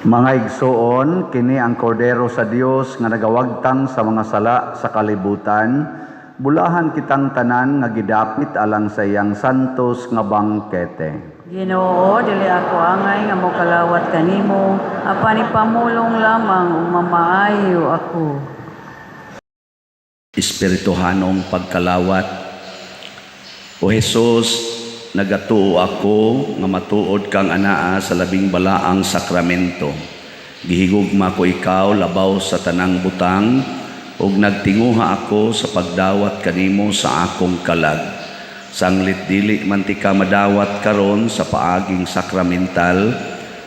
Mga igsoon, kini ang kordero sa Dios nga nagawagtang sa mga sala sa kalibutan. Bulahan kitang tanan nga gidapit alang sa iyang santos nga bangkete. Ginoo, dili ako angay nga mokalawat kanimo, apan ipamulong lamang ug mamaayo ako. Espirituhanong pagkalawat. O Jesus, nagatuo ako nga matuod kang anaa sa labing balaang sakramento. Gihigugma ko ikaw labaw sa tanang butang ug nagtinguha ako sa pagdawat kanimo sa akong kalag. Sanglit dili man tika madawat karon sa paaging sakramental,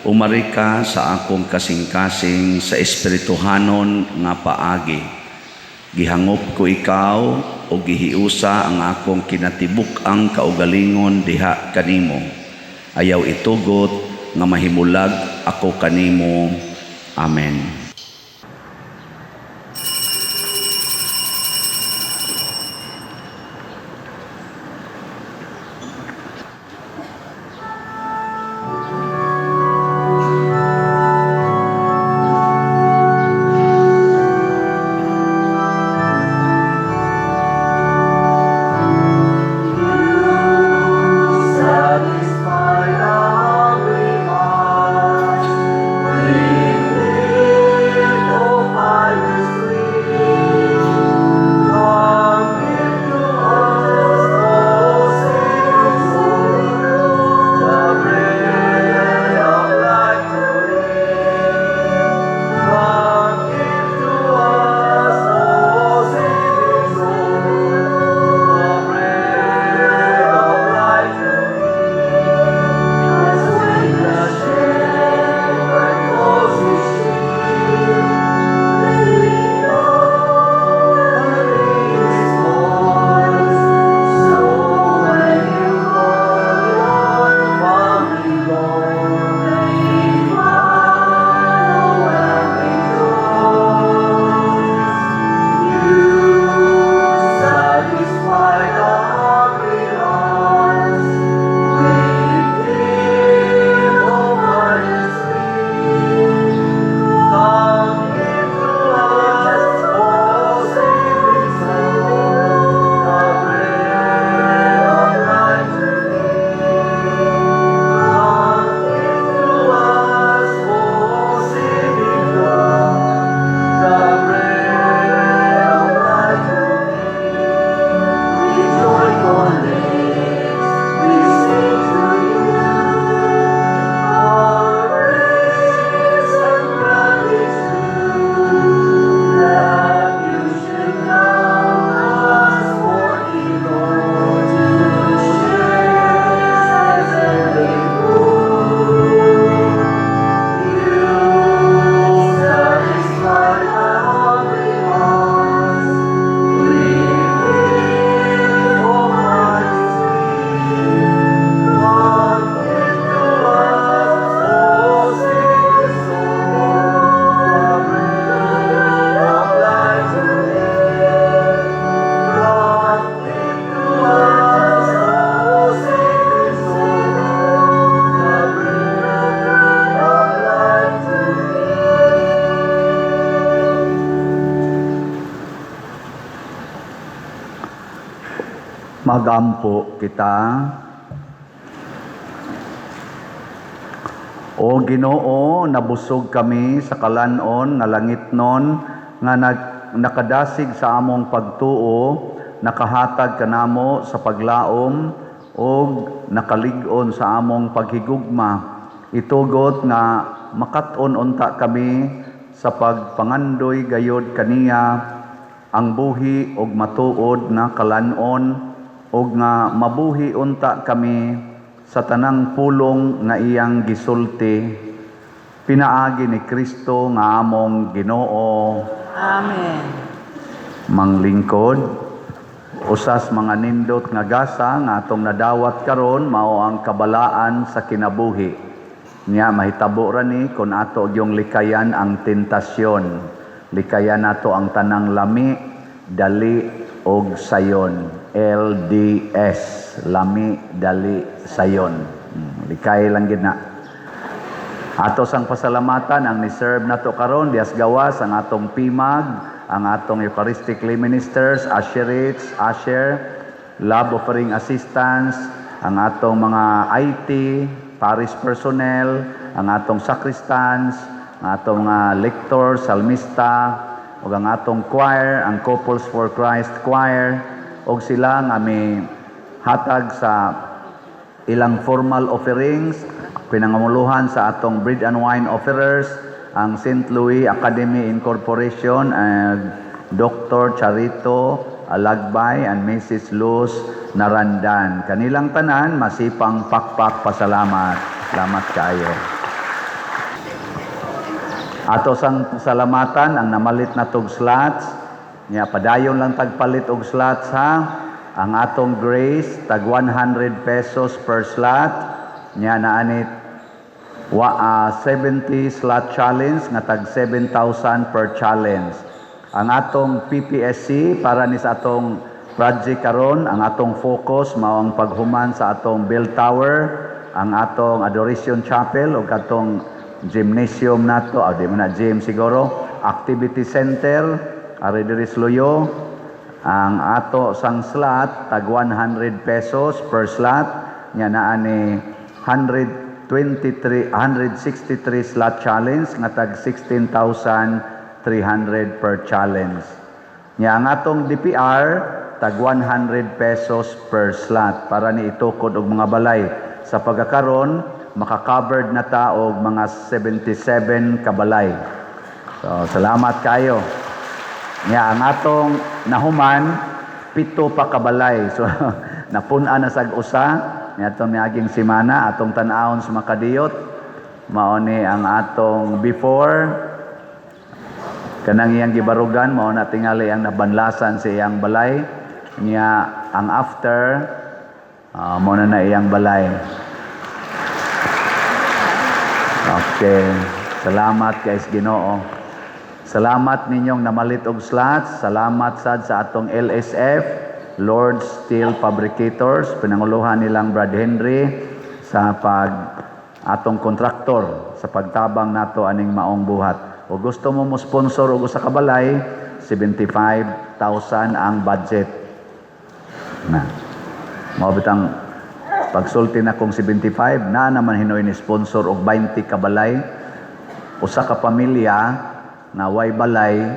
umari ka sa akong kasing-kasing sa espirituhanon nga paagi. Gihangop ko ikaw o gihiusa ang akong kinatibuk-ang kaugalingon diha kanimo. Ayaw itugot nga mahimulag ako kanimo. Amen. Satisfy the hungry heart with Mag-ampo kita. O Ginoo, nabusog kami sa kalan-on nga langitnon nga nakadasig sa among pagtuo, nakahatag kanamo sa paglaom ug nakalig-on sa among paghigugma. Itugot nga makat-on unta kami sa pagpangandoy gayod kaniya, ang buhi ug matuod na kalan-on, ug nga mabuhi unta kami sa tanang pulong nga iyang gisulti, pinaagi ni Kristo nga among Ginoo. Amen. Manglingkod, usas mga nindot nga gasa nga atong nadawat karon mao ang kabalaan sa kinabuhi. Nya mahitabo ra ni kon ato gyung likayan ang tentasyon. Likayan nato ang tanang lami, dali og sayon. LDS, lami, dali, sayon. Likay lang gid na. Ato sang pasalamatan ang ni-serve nato karon dias gawas ang atong PIMAG, ang atong Eucharistic lay ministers, usherates, usher, love offering assistants, ang atong mga IT, parish personnel, ang atong sacristans, ang atong mga lector, salmista, ug ang atong choir, ang Couples for Christ Choir, ug sila nga may hatag sa ilang formal offerings, pinangumuluhan sa atong bread and wine offerers, ang St. Louis Academy Incorporation, and Dr. Charito Alagbay and Mrs. Luz Narandan. Kanilang tanan, masipang pakpak pasalamat. Salamat kayo. Ato sang pasalamatan ang namalit na tog slots. Nya padayon lang tagpalit og slots ha. Ang atong grace tag 100 pesos per slot. Nya naanit wa 70 slot challenge nga tag 7,000 per challenge. Ang atong PPSC para ni sa atong project karon, ang atong focus mao ang paghuman sa atong bell tower, ang atong Adoration Chapel ug atong gymnasium nato, o di man na gym siguro, activity center ari diri sa Luyo. Ang ato sang slot tag 100 pesos per slot. Nya naa ni 123 163 slot challenge nga tag 16,300 per challenge. Nya ang atong DPR tag 100 pesos per slot para ni itukod og mga balay. Sa pagkakaron maka-covered na ta og mga 77 ka balay. So salamat kayo. Nya ang atong nahuman 7 pa kabalay. So napun-an na sag usa ni atong miaging semana, atong tan-awon sa makadiyot. Mao ni ang atong before, kanang iyang gibarugan, mao na tingali ang nabanlasan sa iyang balay. Nya ang after, mao na na iyang balay. Okay, salamat guys Ginoo. Salamat ninyong namalit og slots. Salamat sad sa atong LSF, Lord Steel Fabricators, pinanguluhan nilang Brad Henry sa pag atong kontraktor sa pagtabang nato aning maong buhat. O gusto mo mo sponsor og usa ka balay, 75,000 ang budget. Na. Mao bitang pagsulti na kong 75 na naman hinoy ni sponsor og 20 ka balay. Usa ka pamilya na way balay,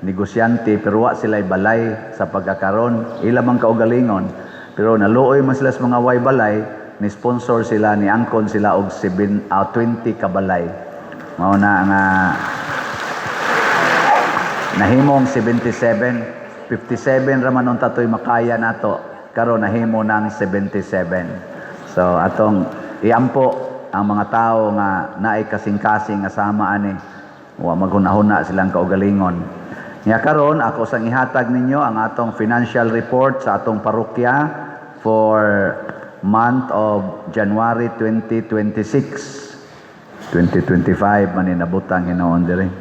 negosyante, pero wa sila'y balay sa pagkakaron. Ila man kaugalingon. Pero naluoy man sila sa mga way balay, ni sponsor sila, ni angkon sila og 20 ka balay. Mao na nga nahimong 77, 57 raman unta to'y makaya nato, karon nahimo ng 77. So atong iampo ang mga tao nga naay kasing-kasing nga sama ani, wa maghuna-huna silang kaugalingon. Nya karon ako sang ihatag ninyo ang atong financial report sa atong parokya for month of January 2026. 2025 man ni nabutang hinuon diri.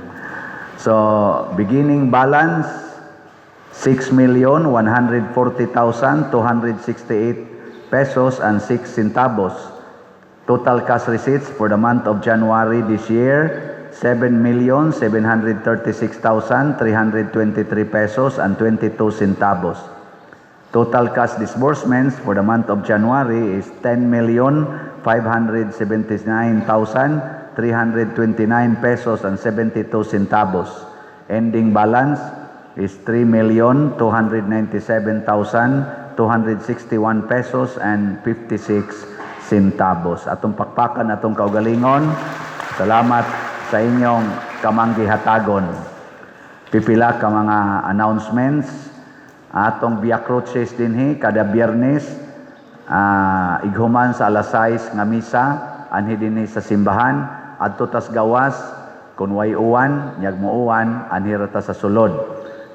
So, beginning balance 6,140,268 pesos and 6 centavos. Total cash receipts for the month of January this year, 7,736,323 pesos and 22 centavos. Total cash disbursements for the month of January is 10,579,329 pesos and 72 centavos. Ending balance is 3,297,261 pesos and 56 centavos. Atong pakpakan atong kaugalingon. Salamat sa inyong kamanggihatagon. Pipila ka mga announcements. Atong Via Crucis dinhi kada Biyernes, ighuman sa alas 6 nga misa anhi dinhi sa simbahan. Adto tas gawas kun way uwan, nyag mo-uwan, anhi ra ta sa sulod.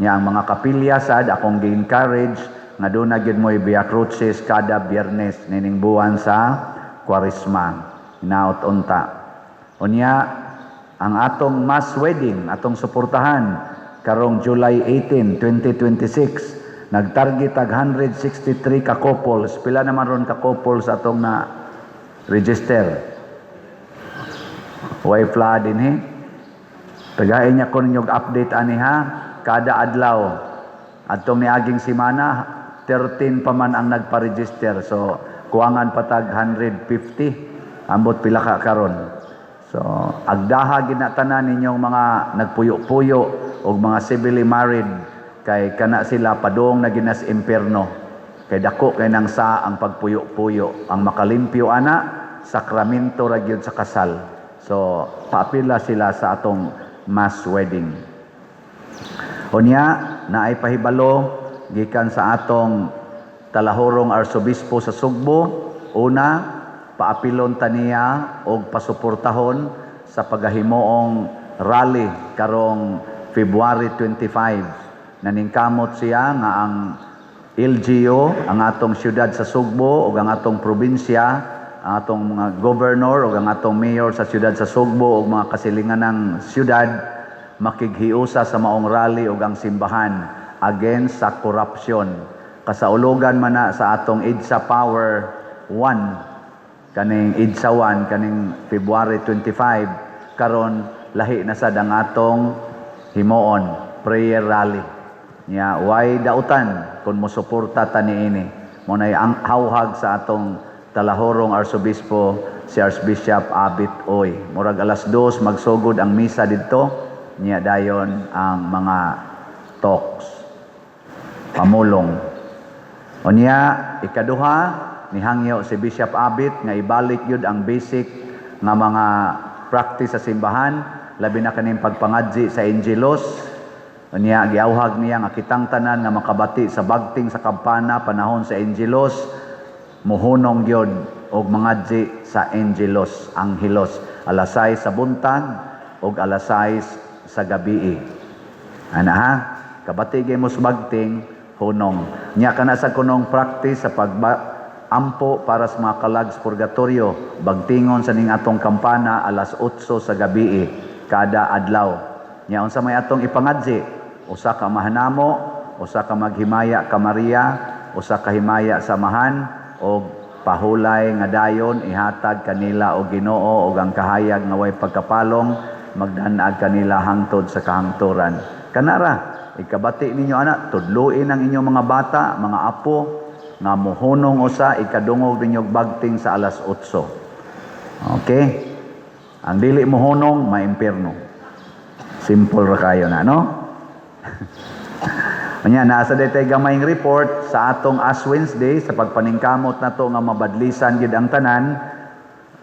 Nya ang mga kapilya sad akong gi-encourage nga duna gyud mo'y Via Crucis kada Biyernes nining buwan sa Kwaresma. Hinaot unta. Unya ang atong mass wedding atong suportahan karong July 18, 2026. Nagtarget ag 163 ka couples. Pila naman ron ka couples atong na register? Way fla dinhi. Tagain niya ko ninyo og update ani ha kada adlaw. Atong niaging semana, 13 pa man ang nagpa-register. So kuwangan patag 150. Ambot pila ka karon. So agdaha gid na tanan ninyong mga nagpuyo-puyo og mga civilly married kay kana sila padung na ginas impierno. Kay dako kay nang sa ang pagpuyo-puyo. Ang makalimpyo ana, sakramento ra gyud sa kasal. So paapila sila sa atong mass wedding. Unya, naay pahibalo gikan sa atong talahorong arsobispo sa Sugbo. Una, paapilon ta niya og pasuportahon sa pagahimoong rally karong February 25. Naningkamot siya nga ang LGU, ang atong siyudad sa Sugbo ug ang atong probinsya, ang atong mga governor ug ang atong mayor sa siyudad sa Sugbo ug mga kasilingan ng siyudad makighiusa sa maong rally ug ang simbahan against sa corruption. Kasaulugan man na sa atong EDSA Power 1, kaning EDSA 1 kaning February 25. Karon lahi na sad ang atong himuon prayer rally. Nya way dautan kung mosuporta ta niini. Mo nay ang hawhag sa atong talahorong arsobispo, si Archbishop Abit Uy. Murag alas 2 magsugod ang misa didto, nya dayon ang mga talks, pamulong. Unya ikaduha, nihangyo si Bishop Abit nga ibalik yun ang basic nga mga practice sa simbahan, labi na kaning pagpangadji sa Angelus. Unya giawhag niya nga kitang tanan nga makabati sa bagting sa kampana panahon sa Angelus muhunong gyud og mangadji sa Angelus, Angelos, alas 6 sa buntag og alas 6 sa gabi. Ana ha, kabati gyud mo sa bagting, hunong. Nya kana sa kunong practice sa pagba ampo para sa mga kalag sa purgatorio, bagtingon sa ning atong kampana alas 8 sa gabi kada adlaw. Nya unsa may atong ipangadji? Usa ka mahanamo, usa ka maghimaya ka Maria, usa ka himaya sa Amahan og pahulay nga dayon ihatag kanila og Ginoo og ang kahayag nga way pagkapalong magdanag kanila hangtod sa kahangturan. Kanara ikabati ninyo ana, tudluin ang inyong mga bata, mga apo nga muhunong usa ikadungog ninyo og bagting sa alas 8. Okay? Ang dili muhunong, maimpierno. Simple ra kayo na, no? Unya, nasa detay gamayng report sa atong Ash Wednesday sa pagpaningkamot na to nga mabadlisan gid ang tanan.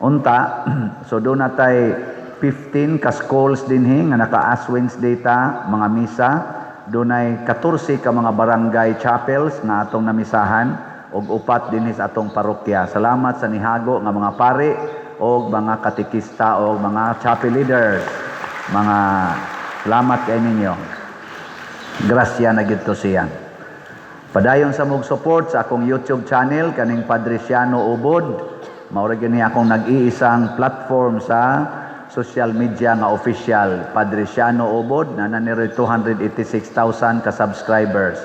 Unta, so duna tay 15 ka schools dinhi nga naka Ash Wednesday ta mga misa. Dunay 14 ka mga barangay chapels nga atong namisahan ug upat dinhi sa atong parokya. Salamat sa nihago nga mga pari og mga katekista og mga chapel leaders. Mga salamat kay ninyo. Grasya na gyud to siya. Padayon sa mog support sa akong YouTube channel kaning Padre Siano Ubod. Mao ra gyud ni akong nag-iisang platform sa social media nga official, Padre Siano Ubod, na nani 286,000 ka subscribers.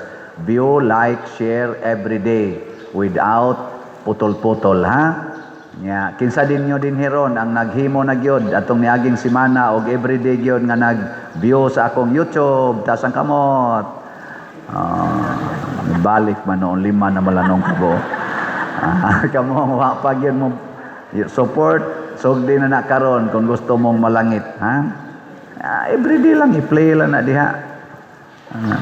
View, like, share every day without putol-putol ha. Nya, kinsa din nyo din hiron ang naghimo na gyud atong niaging semana og everyday gyud nga nag-view sa akong YouTube, taas ang kamot. Ah, Balik man noon, lima na malanong kabuok. Ah, kamo wa pa gyud mo support, sugdi na na karon kung gusto mong malangit, ha? Ah, everyday lang i-play lang na diha. Ah.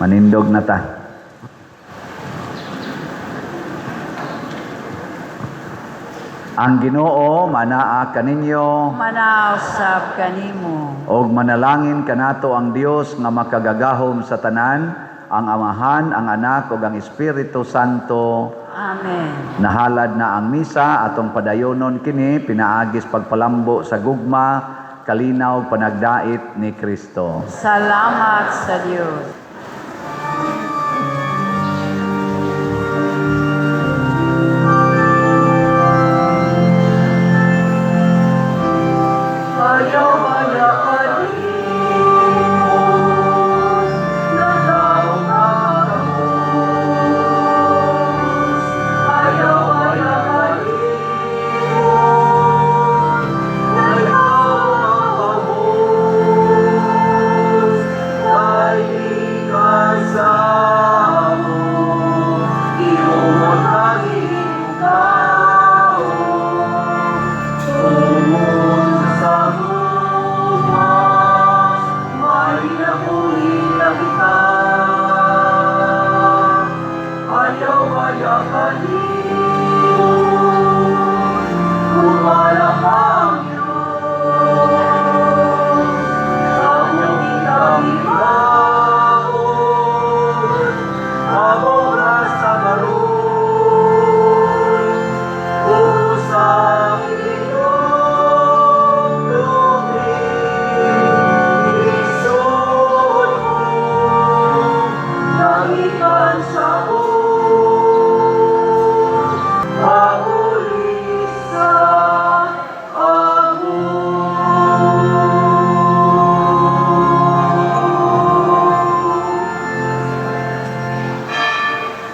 Manindog na ta. Ang Ginoo manaa kaninyo. Manaa usab kanimo. Og manalangin kanato ang Dios nga makagagahom sa tanan, ang Amahan, ang Anak ug ang Espiritu Santo. Amen. Nahalad na ang misa atong padayonon kini pinaagis pagpalambo sa gugma, kalinaw, panagdait ni Kristo. Salamat sa Dios.